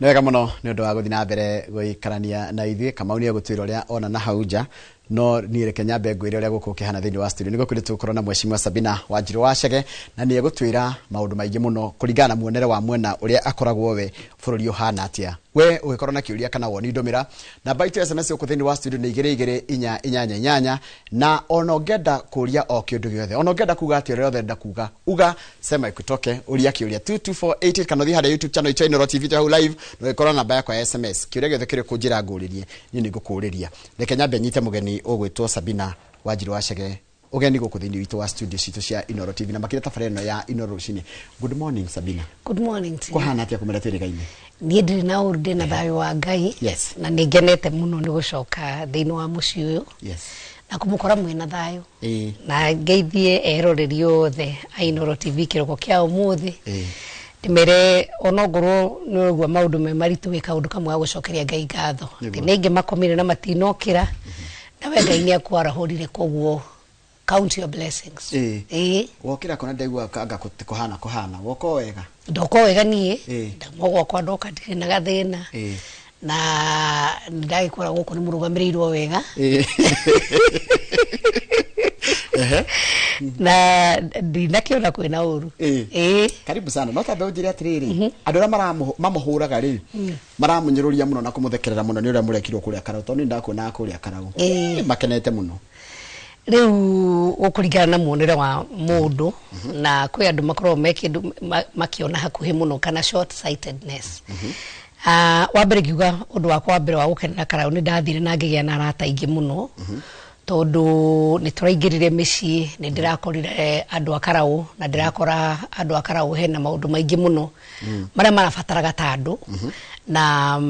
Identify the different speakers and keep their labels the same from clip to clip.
Speaker 1: Nĩ wega mũno nĩ ũndũ wa gũthiĩ na mbere gũikarania na ithuĩ. Kamau nĩ egũtwĩra ũrĩa ona na hau nja, no niĩ reke nyambe ngwĩre ũrĩa gũkũ kĩhana thĩinĩ wa studio. Nĩguo kwĩrĩ tũgũkorwo na Mheshimiwa Sabina Wanjirũ wa Chege, na nĩ egũtwĩra maũndũ maingĩ mũno kũringana na muonere wa mwena ũrĩa akoragwo we bũrũri ũhana atĩa. We ũgĩkorwo na kĩũria kana woni, ndũmĩra namba itũ ya SMS gũkũ thĩinĩ wa studio nĩ 22488, na ona ũngĩenda kũria o kĩũndũ gĩothe, ona ũngĩenda kuga atĩ ũrĩa ũrenda kuga, uga, sema ikutoke, ũria kĩũria 22488, kana ũthiĩ harĩa YouTube channel itũ ya Inooro TV, twĩ hau live, na ũgĩkorwo namba yakwa ya SMS. Kĩũria gĩothe kĩrĩ kũnjĩra ngũrĩrie, niĩ nĩ ngũkũrĩria. Reke nyambe nyite mũgeni ũgwĩtwo Sabina Wanjirũ wa Chege ũgeni gũkũ thĩinĩ witũ wa studio citũ cia Inooro TV, na makĩria tabarĩra ĩno ya Inooro Rũcinĩ. Good morning, Sabina.
Speaker 2: Good morning to you.
Speaker 1: Kũhana atĩa kũmera twĩrĩgaine?
Speaker 2: Niĩ ndirĩ na ũru, ndĩ na thayũ wa Ngai. Na nĩ ngenete mũno nĩ gũcoka thĩinĩ wa mũciĩ ũyũ na kũmũkora mwĩna thayũ. Na ngeithie eroreri othe a Inooro TV kĩroko kĩa ũmũthĩ. Ndĩmere onongorwo nĩ ũraigua maũndũ me maritũ, wĩ kaũndũ kamwe ga gũcokeria Ngai ngatho.
Speaker 1: Nĩguo.
Speaker 2: Nĩ aingĩ makomire na matinokĩra, na we Ngai nĩ akwarahũrire, koguo count your blessings. Ĩĩ.
Speaker 1: Wokĩra kũna ndaigua anga kũhana kũhana woka o wega.
Speaker 2: Ndoka o wega niĩ. Ndauma gwakwa ndoka ndirĩ na gathĩna. Na ndagĩkora gũkũ nĩ mũrũgamĩrĩirwo wega. Na ndinakĩona kwĩna ũru. Ĩĩ.
Speaker 1: Karibu sana. No tambe ũnjĩre atĩrĩrĩ, andũ arĩa mamũhũraga rĩ, maramũnyũrũria mũno na kũmũthekerera mũno nĩ ũrĩa mũrekirwo kũrĩa Karau, tondũ nĩ ndakuonaga kũrĩa Karau. Makenete mũno.
Speaker 2: Rĩu gũkũringana na muonere wa mũndũ, na kwĩ andũ makoragwo me kĩndũ makĩona hakuhĩ mũno kana short sightedness. Wa mbere ngiuga ũndũ wakwa wa mbere wa gũkenera Karau, nĩ ndathire na ngĩgĩa na arata aingĩ mũno, tondũ nĩ tũraingĩrire mĩciĩ, nĩ ndĩrakorire andũ a Karau, na ndĩrakora andũ a Karau hena maũndũ maingĩ mũno marĩa marabataraga ta andũ. Na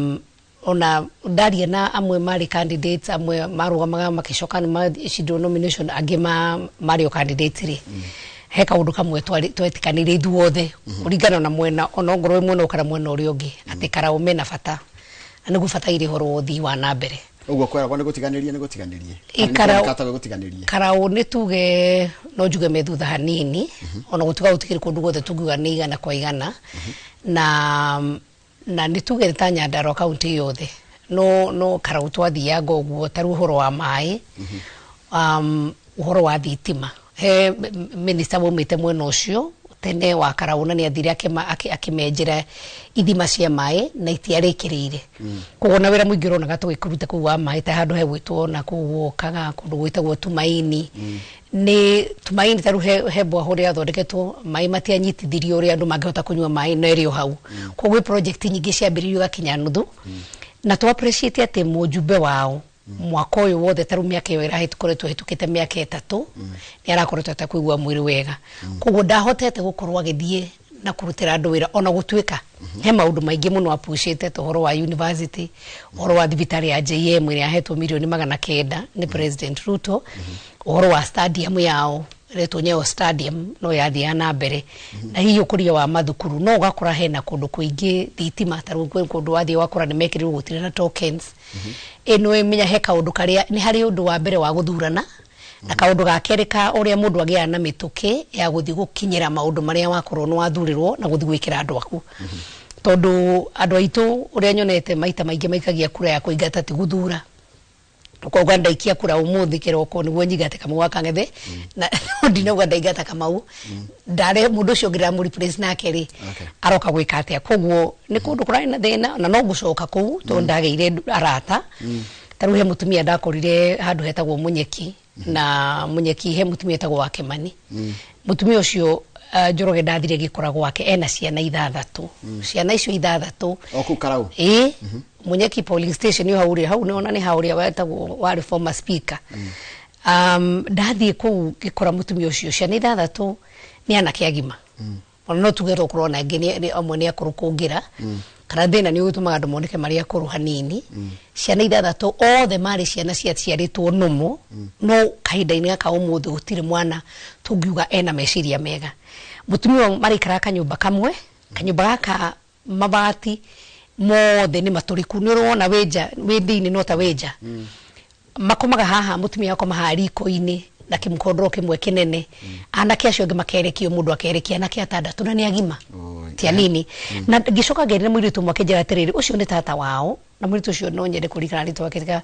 Speaker 2: ona ndaria na amwe marĩ candidates, amwe marũgamaga makĩcoka nĩ macindirwo nomination, angĩ marĩ o candidates rĩ, he kaũndũ kamwe twetĩkanĩire ithuothe kũringana na mwena, ona ongorwo wĩ mwena ũyũ kana mwena ũrĩa ũngĩ, atĩ Karau mena bata na nĩ gũbataire ũhoro wa ũthii wa na mbere.
Speaker 1: Ũguo kweragwo nĩ gũtiganĩrie, nĩ gũtiganĩrie.
Speaker 2: Ĩ,
Speaker 1: Kana nĩ
Speaker 2: Karau
Speaker 1: kũoneka ta gũtiganĩrie.
Speaker 2: Karau nĩ tuge no njuge me thutha hanini, ona gũtuga gũtikĩrĩ kũndũ guothe tungiuga nĩ 100%, na nĩ tuge ta Nyandarua kaunti yothe, no Karau twathianga ũguo, ta rĩu ũhoro wa maĩ, ũhoro wa thitima, he minister waumĩte mwena ũcio tene wa Karau, na nĩ athire akĩmenjera ithima cia maĩ na itiarĩkĩrĩire. Koguo na wĩra mũingĩ ũronaga tũgĩkũruta kũu wa maĩ, ta handũ hegwĩtwo na kũu wokaga kũndũ gwĩtagwo Tumaini. Nĩ Tumaini ta rĩu he borehole yathondeketwo, maĩ matianyitithirio ũrĩa andũ mangĩhota kũnyua maĩ, no ĩrĩ o hau. Koguo gwĩ project nyingĩ ciambĩrĩirio igakinya nuthu, na tũ appreciate atĩ mũjumbe wao mwaka ũyũ wothe, ta rĩu mĩaka ĩyo ĩrahĩtũkoretwo ĩhĩtũkĩte mĩaka 3, nĩ arakoretwo atekũigua mwĩrĩ wega, koguo ndahotete gũkorwo agĩthiĩ na kũrutĩra andũ wĩra, ona gũtuĩka he maũndũ maingĩ mũno apucĩte, ta ũhoro wa university, ũhoro wa thibitarĩ ya JM ĩrĩa yahetwo mirioni 900 nĩ President Ruto, ũhoro wa stadium yao ĩretwo Nyayo Stadium no yathiaga na mbere, na hihi ũkũria wa mathukuru. No ũgakora hena kũndũ kũingĩ thitima, ta rĩu kwĩ kũndũ wathiĩ ũgakora nĩ mekĩrirwo gũtirĩ na tokens. Ĩno ĩmenya he kaũndũ karĩa nĩ harĩ ũndũ wa mbere wa gũthurana, na kaũndũ ga kerĩ ka ũrĩa mũndũ agĩaga na mĩtũkĩ ya gũthiĩ gũkinyĩra maũndũ marĩa wakorwo nĩ wathurĩrwo na gũthiĩ gwĩkĩra andũ aku, tondũ andũ aitũ ũrĩa nyonete maita maingĩ maikagia kura ya kũingata, ti gũthura. Ũkauga ndaikia kura ũmũthĩ kĩroko nĩguo nyingate Kamau wa Kang'ethe, na ndinauga ndaingata Kamau, ndare mũndũ ũcio ũngĩ ndĩramũ replace nake rĩ, aroka gwĩka atĩa? Koguo nĩ kũndũ kũrarĩ na thĩna, na no ngũcoka kũu tondũ ndagĩire arata. Ta rĩu he mũtumia ndakorire handũ hetagwo Mũnyeki, na Mũnyeki he mũtumia etagwo wa Kĩmani. Mũtumia ũcio, Njoroge, ndathire ngĩkora gwake ena ciana 6. Ciana icio 6
Speaker 1: O kũu Karau?
Speaker 2: Ĩĩ, Munyeki polling station yo hau rĩ, hau nĩona nĩ haũrĩa wetagwo warĩ former speaker. Ndathiĩ kũu ngĩkora mũtumia ũcio ciana 6 nĩ anake agima, ona no tuge tokorwo ona angĩ amwe nĩ akũrũ kũngĩra, kana thĩna nĩ ũgĩtũmaga andũ moneke marĩ akũrũ hanini. Ciana 6 othe marĩ ciana ciaciarĩtwo nũmũ, no kahinda-inĩ gaka ũmũthĩ gũtirĩ mwana tũngiuga ena meciria mega. Mũtumia ũyũ maraikaraga kanyũmba kamwe, kanyũmba gaka mabati mothe nĩ matũrĩku, nĩ ũrona wĩ nja, wĩ thĩinĩ no ta wĩ nja. Makomaga haha, mũtumia akoma haha riko-inĩ na kĩmũkondoro kĩmwe kĩnene, anake acio angĩ makerekio, mũndũ akerekia anake 6 na nĩ agima. Ti anini. Na ngĩcoka ngĩaria na mũirĩtu ũmwe akĩnjĩra atĩrĩrĩ, ũcio nĩ tata wao, na mũirĩtu ũcio no nyende kũririkana rĩtwa rĩake,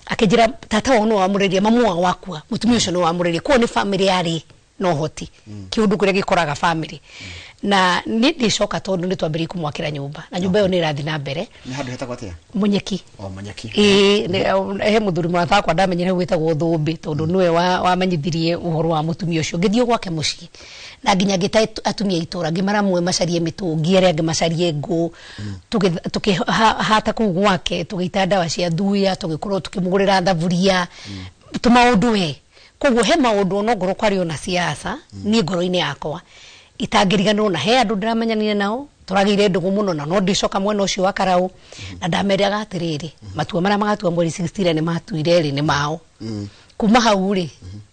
Speaker 2: akĩnjĩra tata wao nĩwe wamũrĩrire, mamu wao wakua, mũtumia ũcio nĩwe wamũrĩrire. Koguo nĩ bamĩrĩ yarĩ na ũhoti, kĩũndũ kĩrĩa gĩkoraga bamĩrĩ. Na niĩ ndĩcoka tondũ nĩ twambĩrĩirie kũmwakĩra nyũmba, na nyũmba ĩyo nĩ ĩrathiĩ na mbere.
Speaker 1: Nĩ handũ hetagwo atĩa?
Speaker 2: Mũnyeki.
Speaker 1: O Mũnyeki.
Speaker 2: Ĩĩ, he mũthuri mũrata wakwa ndamenyire hau wĩtagwo Thũmbĩ, tondũ nĩwe wamenyithirie ũhoro wa mũtumia ũcio. Ngĩthiĩ gwake mũciĩ na nginya ngĩta atumia a itũra, ngĩmera amwe macarie mĩtũngi, arĩa angĩ macarie ngũ. Tũkĩhata kũu gwake, tũgĩita ndawa cia thuya, tũgĩkorwo tũkĩmũgũrĩra thaburia, tũmaũndũ we. Koguo he maũndũ ona ngorwo kwarĩ ona siasa, niĩ ngoro-inĩ yakwa itangĩriganĩrwo, na he andũ ndĩramenyanire nao tũragĩire ndũgũ mũno, na no ndicoka mwena ũcio wa Karau, na ndameraga atĩrĩrĩ, matua marĩa magatua mweri 16 nĩ matuire rĩ, nĩ mao. Kuma hau rĩ,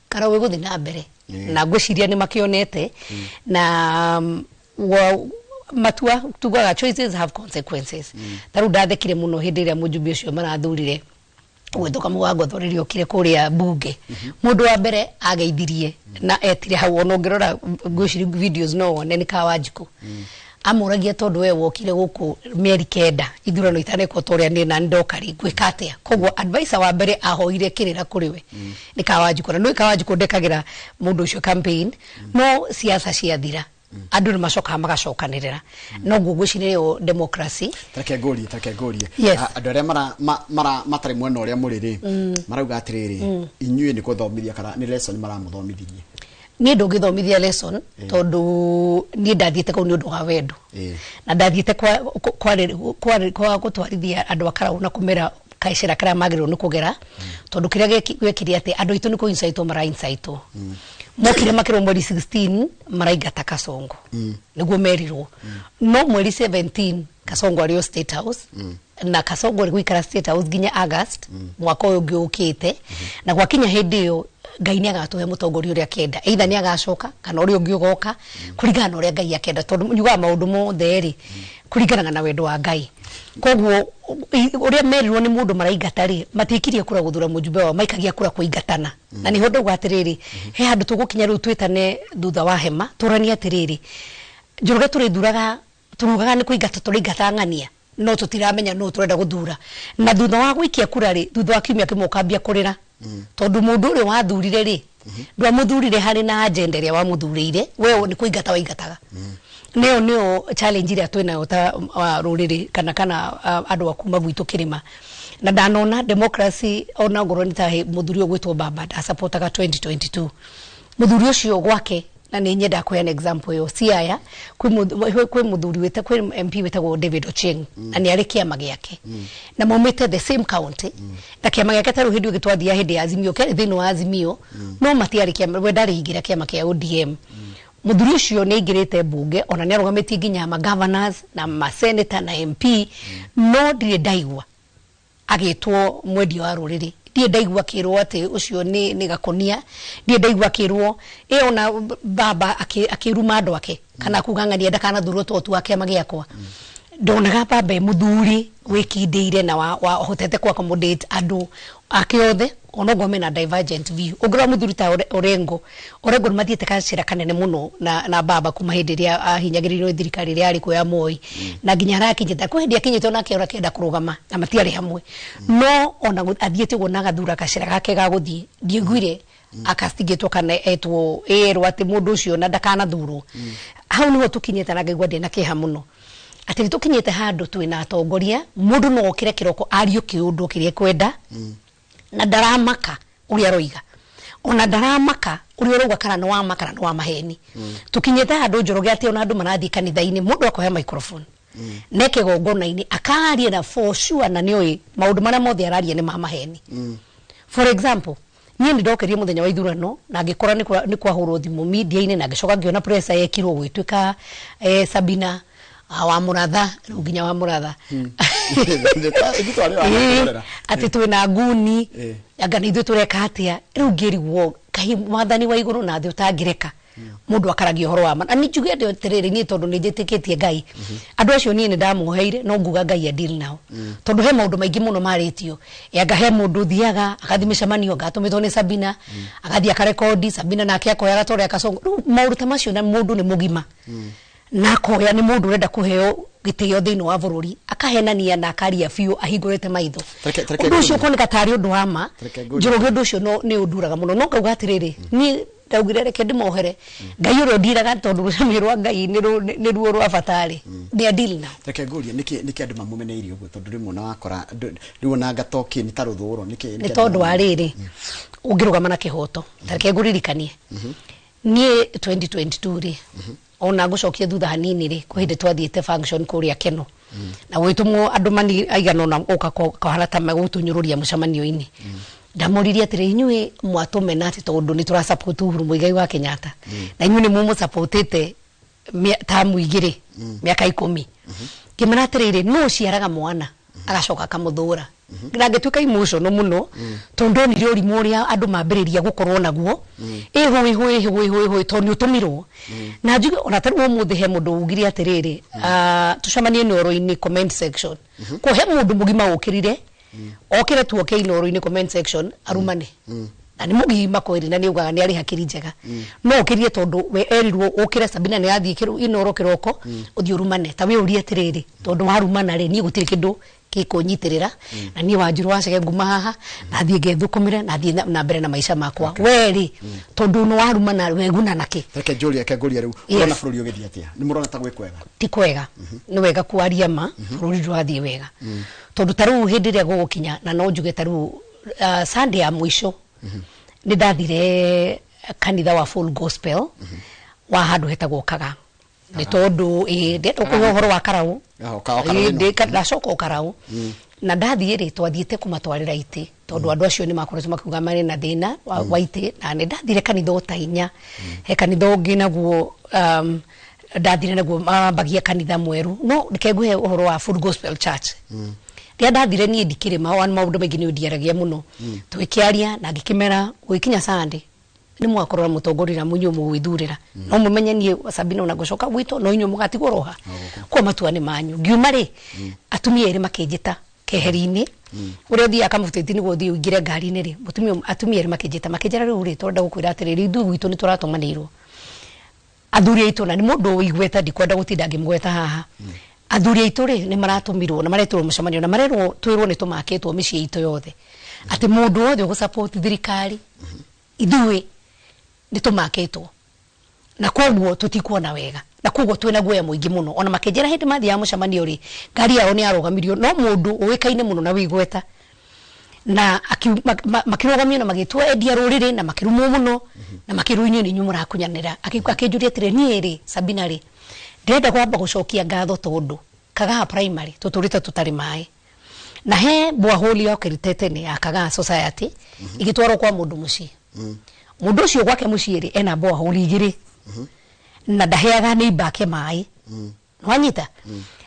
Speaker 2: Karau ĩgũthiĩ na mbere, na ngwĩciria nĩ makĩonete, na matua tugaga choices have consequences. Ta rĩu ndathekire mũno hĩndĩ ĩrĩa mũjumbe ũcio marathurire gwĩtũka mũgango rĩrĩa okire kũrĩa bunge, mũndũ wa mbere ageithirie na etire hau, ona ũngĩrora ngwĩciria videos no wone nĩ Kawanjikũ amũragia, tondũ we wokire gũkũ mĩeri 9 ithurano itanekwo, ta ũrĩa niĩ na ndoka rĩ, ngwĩka atĩa? Koguo advisor wa mbere ahoire kĩrĩra kũrĩ we nĩ Kawanjikũ, na nĩ Kawanjikũ ndekagĩra mũndũ ũcio campaign, no siasa ciathira andũ nĩ macokaga magacokanĩrĩra, noguo ngwĩciria ĩyo democracy.
Speaker 1: Tareke ngũrie.
Speaker 2: Yes.
Speaker 1: Andũ arĩa mara matarĩ mwena ũrĩa mũrĩ rĩ, marauga atĩrĩrĩ, inyuĩ nĩ kũthomithia kana nĩ lesson maramũthomithirie?
Speaker 2: Niĩ ndũngĩthomithia lesson, tondũ niĩ ndathiĩte kũu nĩ ũndũ wa wendo, na ndathiĩte kwa gũtwarithia andũ a Karau na kũmera kacĩra karĩa magĩrĩirwo nĩ kũgera, tondũ kĩrĩa gwekire atĩ andũ aitũ nĩ kũ incite mara incite, mokire makĩrwo mweri 16 maraingata Kasongo, nĩguo merirwo, no mweri 17 Kasongo arĩ o State House, na Kasongo arĩ gũikara State House nginya August mwaka ũyũ ũngĩ ũkĩte. Na gwakinya hĩndĩ ĩyo, Ngai nĩ agatũhe mũtongoria ũrĩa akenda, either nĩ agacoka kana ũrĩa ũngĩ ũgoka, kũringana na ũrĩa Ngai akenda, tondũ nyugaga maũndũ mothe rĩ kũringanaga na wendo wa Ngai. Koguo ũrĩa merirwo nĩ mũndũ maraingata rĩ, matiikirie kura gũthura mũjumbe wao, maikagia kura kũingatana. Na nĩho ndauga atĩrĩrĩ, he handũ tũgũkinya rĩu twĩtane thutha wa hema tũranie atĩrĩrĩ, Njoroge, tũrĩthuraga turugaga nĩ kũingata tũraingata ng'ania, no tũtiramenya nũ tũrenda gũthura. Na thutha wa gũikia kura rĩ, thutha wa kiumia kĩmwe ũkambia kũrĩra, tondũ mũndũ ũrĩa wathurire rĩ, ndwamuthurire harĩ na agenda ĩrĩa wamuthurĩire, we nĩ kũingata waingataga. Nĩyo challenge ĩrĩa twĩnayo ta rũrĩrĩ kana andũ a kuma gwitũ kĩrĩma. Na ndanona democracy, ona ngorwo nĩ ta mũthuri ũyũ gwĩtwo baba ndasapotaga 2022, mũthuri ũcio gwake, na nĩ nyendaga kũheana example ĩyo Siaya, kwĩ mũthuri wĩta kwĩ MP wĩtagwo David Ochieng, na nĩ arĩ kĩama gĩake na maumĩte the same county, na kĩama gĩake ta rĩu hĩndĩ ĩyo twathiaga hĩndĩ ya Azimio kĩarĩ thĩinĩ wa Azimio, no matiarĩ kĩama, we ndarĩ ingĩra kĩama kĩa ODM. Mũthuri ũcio nĩ aingĩrĩte mbunge, ona nĩ arũgamĩtie nginya ma governors na ma senator na MP, no ndirĩ ndaigua agĩtwo mwendia wa rũrĩrĩ, ndirĩ ndaigua akĩrwo atĩ ũcio nĩ gakonia, ndirĩ ndaigua akĩrwo ĩ ona baba akĩruma andũ ake kana kuga ng'ania ndakanathurwo tondũ tu wa kĩama gĩakwa. Ndonaga baba e mũthuri wĩkindĩire na wa hotete ku accommodate andũ ake othe, onoguo mena divergent view. Ũngĩrora mũthuri ta Orengo, Orengo nĩ mathiĩte gacĩra kanene mũno na baba kuma hĩndĩ ĩrĩa ahinyagĩrĩrio nĩ thirikari ĩrĩa yarĩ kuo ya Moi, na nginya harakinyĩte kwĩ hĩndĩ akinyĩte onake ũrĩa akĩenda kũrũgama na matiarĩ hamwe, no ona athiĩte ũguo na agathura gacĩra gake ga gũthiĩ, ndiaiguire akastigĩtwo kana etwo ĩrwo atĩ mũndũ ũcio na ndakanathurwo. Hau nĩho tũkinyĩte, na ngaigua ndĩna kĩeha mũno atĩ nĩ tũkinyĩte handũ twĩna atongoria mũndũ no okĩre kĩroko ario kĩũndũ kĩrĩa ekwenda, na ndaramaka ũrĩa aroiga, ona ndaramaka ũrĩa ũrauga kana nĩ wa ma kana nĩ wa maheni. Tũkinyĩte handũ, Njoroge, atĩ ona andũ marathiĩ kanitha-inĩ, mũndũ akoya microphone ne kĩgongona-inĩ akaria, na for sure na nĩoĩ maũndũ marĩa mothe araria nĩ ma maheni. For example, niĩ nĩ ndokerie mũthenya wa ithurano na ngĩkora nĩ kwahũrwo thimũ media-inĩ, na ngĩcoka ngĩona pressure yekirwo gwĩtuĩka Sabina wa Mũratha, rĩu nginya wa Mũratha.
Speaker 1: Ithuĩ twarĩ wa kũrorera.
Speaker 2: Atĩ twĩna nguni, anga nĩ ithuĩ tũreka atĩa. Rĩu ngĩrigwo kahi mwathani wa igũrũ na thĩ ũtangĩreka mũndũ akaragia ũhoro wa ma. Na nĩ njuge atĩrĩrĩ, niĩ tondũ nĩ njĩtĩkĩtie Ngai, andũ acio niĩ nĩ ndamoheire, no nguga Ngai adeal nao, tondũ he maũndũ maingĩ mũno marĩtio. Anga he mũndũ ũthiaga agathiĩ mĩcemanio, anga atũmĩtwo nĩ Sabina, agathiĩ akarekondi Sabina, nake akoya agatorera Kasongo. Rĩu maũndũ ta macio, na mũndũ nĩ mũgima. Na akoya nĩ mũndũ ũrenda kũheo gĩtĩo thĩinĩ wa bũrũri, akahenania na akaria biũ ahingũrĩte maitho.
Speaker 1: Tareke
Speaker 2: Ũndũ ũcio
Speaker 1: ngũrie.
Speaker 2: ũkoneka tarĩ ũndũ wa ma.
Speaker 1: Tareke ngũrie.
Speaker 2: Njoroge, ũndũ ũcio no nĩ ũnduraga mũno, no ngauga atĩrĩrĩ, niĩ ndaugire reke ndĩmohere Ngai ũrĩa ũndiraga, tondũ rũcemio rwa Ngai nĩruo rwa bata rĩ, nĩ adili nao.
Speaker 1: Reke ngũrie, nĩkĩ andũ mamumeneirie ũguo? Tondũ rĩmwe ona wakora rĩu ona ngatoki nĩ ta rũthũro, nĩkĩ
Speaker 2: Nĩ tondũ wa rĩrĩ, ũngĩrũgama na kĩhoto, tareke ngũririkanie niĩ 2022 rĩ, ona ngũcokia thutha hanini rĩ, kwĩ hĩndĩ twathiĩte function kũrĩa Keno na gwĩtũmwo andũ mani aigana ũna gũka kũhana ta megũtũnyũrũria mũcemanio-inĩ. Ndamũririe atĩrĩ, inyuĩ mwatũmena atĩ tondũ nĩ tũrasupport Uhuru Muigai wa Kenyatta, na inyuĩ nĩ mũmũsupportĩte tamu 2, mĩaka 10. Ngĩmera atĩrĩrĩ, nũ ũciaraga mwana agacoka akamũthũra? Na ngĩtuĩka emotional mũno tondũ ndonire ũrimũ ũrĩa andũ mambĩrĩria gũkorwo naguo, ĩhũ ĩhũ ĩhũ ĩhũ ĩhũ, tondũ nĩ ũtũmirwo. Na njuge ona ta rĩu ũmũthĩ he mũndũ ugire atĩrĩrĩ, tũcemanie Inooro-inĩ comment section. Ko he mũndũ mũgima ũkĩrire okĩre tuoke Inooro-inĩ comment section arumane, na nĩ mũgima kweri, na nĩ ugaga nĩ arĩ hakiri njega, no ũkĩrire tondũ we erirwo ũkĩre Sabina nĩ athiĩ Inooro kĩroko ũthiĩ ũrumane. Ta wĩũrie atĩrĩrĩ, tondũ warumana rĩ, niĩ gũtirĩ kĩndũ gĩkũnyitĩrĩra, na niĩ Wanjiru wacege nguma haha na thiĩ ngethũkũmĩre na thiĩ na mbere na maica makwa. We rĩ, tondũ nĩ warumana weguna nakĩ?
Speaker 1: Reke njũrie, reke ngũrie rĩu.
Speaker 2: Yes.
Speaker 1: Ũrona bũrũri ũgĩthiĩ atĩa? Nĩ mũrona ta gwĩ kwega?
Speaker 2: Ti kwega. Nĩ wega kwaria ma, bũrũri ndũrathiĩ wega, tondũ ta rĩu hĩndĩ ĩrĩa gũgũkinya, na no njuge ta rĩu Sunday ya mũico nĩ ndathire kanitha wa Full Gospel wa handũ hetagwo Kaga, nĩ tondũ ĩĩ ndĩrenda kũhe ũhoro wa Karau.
Speaker 1: Ah, o Karau
Speaker 2: Ĩĩ,
Speaker 1: ĩno.
Speaker 2: Ndacoka o Karau na ndathiĩ rĩ, twathiĩte kũmatwarĩra itĩ tondũ andũ acio nĩ makoretwo makiuga marĩ na thĩna wa itĩ. Na nĩ ndathire kanitha o ta 4. He kanitha ũngĩ naguo ndathire naguo mambagia kanitha mwerũ, no reke nguhe ũhoro wa Full Gospel Church. Rĩrĩa ndathire, niĩ ndikĩrĩ maũndũ maingĩ nĩ ndiaragia mũno, tũgĩkĩaria na ngĩkĩmera gũgĩkinya Sunday nĩ mwakorwo na mũtongoria na mũnyuĩ mũgwĩthurĩra, no mũmenye niĩ Sabina ona ngũcoka gwitũ, no inyuĩ mũgatigwo roha kwa matua nĩ manyu. Ngiuma rĩ, atumia erĩ makĩnjĩta keheri-inĩ ũrĩa ũthiaga kamũbutĩti nĩguo ũthiĩ ũingĩre ngari-inĩ rĩ, mũtumia, atumia erĩ makĩnjĩta makĩnjĩra, rĩu rĩ, tũrenda gũkwĩra atĩrĩrĩ, ithuĩ gwitũ nĩ tũratũmanĩirwo athuri aitũ, na nĩ mũndũ wĩigweta, ndikwenda gũtinda ngĩmũgweta haha. Athuri aitũ rĩ, nĩ maratũmirwo na maretirwo mũcemanio na marerwo twĩrwo nĩ tũmakĩtwo mĩciĩ itũ yothe atĩ mũndũ wothe ũgũsupport thirikari, ithuĩ nĩ tũmakĩtwo na koguo tũtikuona wega, na koguo twĩna guoya mũingĩ mũno. Ona makĩnjĩra hĩndĩ mathiaga mũcemanio rĩ, ngari yao nĩ yarũgamirio no mũndũ ũĩkaine mũno na wĩigweta na makĩrũgamio na magĩtwo endia rũrĩrĩ na makĩrumwo mũno na makĩrwo inyuĩ nĩ inyuĩ mũrakunyanĩra. Akĩnjũria atĩrĩ, niĩ rĩ, Sabina rĩ, ndĩrenda kwamba gũcokia ngatho tondũ Kagaa Primary tũtũrĩte tũtarĩ maĩ, na he borehole yokĩrĩte tene ya Kagaa Society ĩgĩtwarwo kwa mũndũ mũciĩ. Mũndũ ũcio gwake mũciĩ rĩ, ena borehole 2 na ndaheaga neighbor ake maĩ. Nwanyita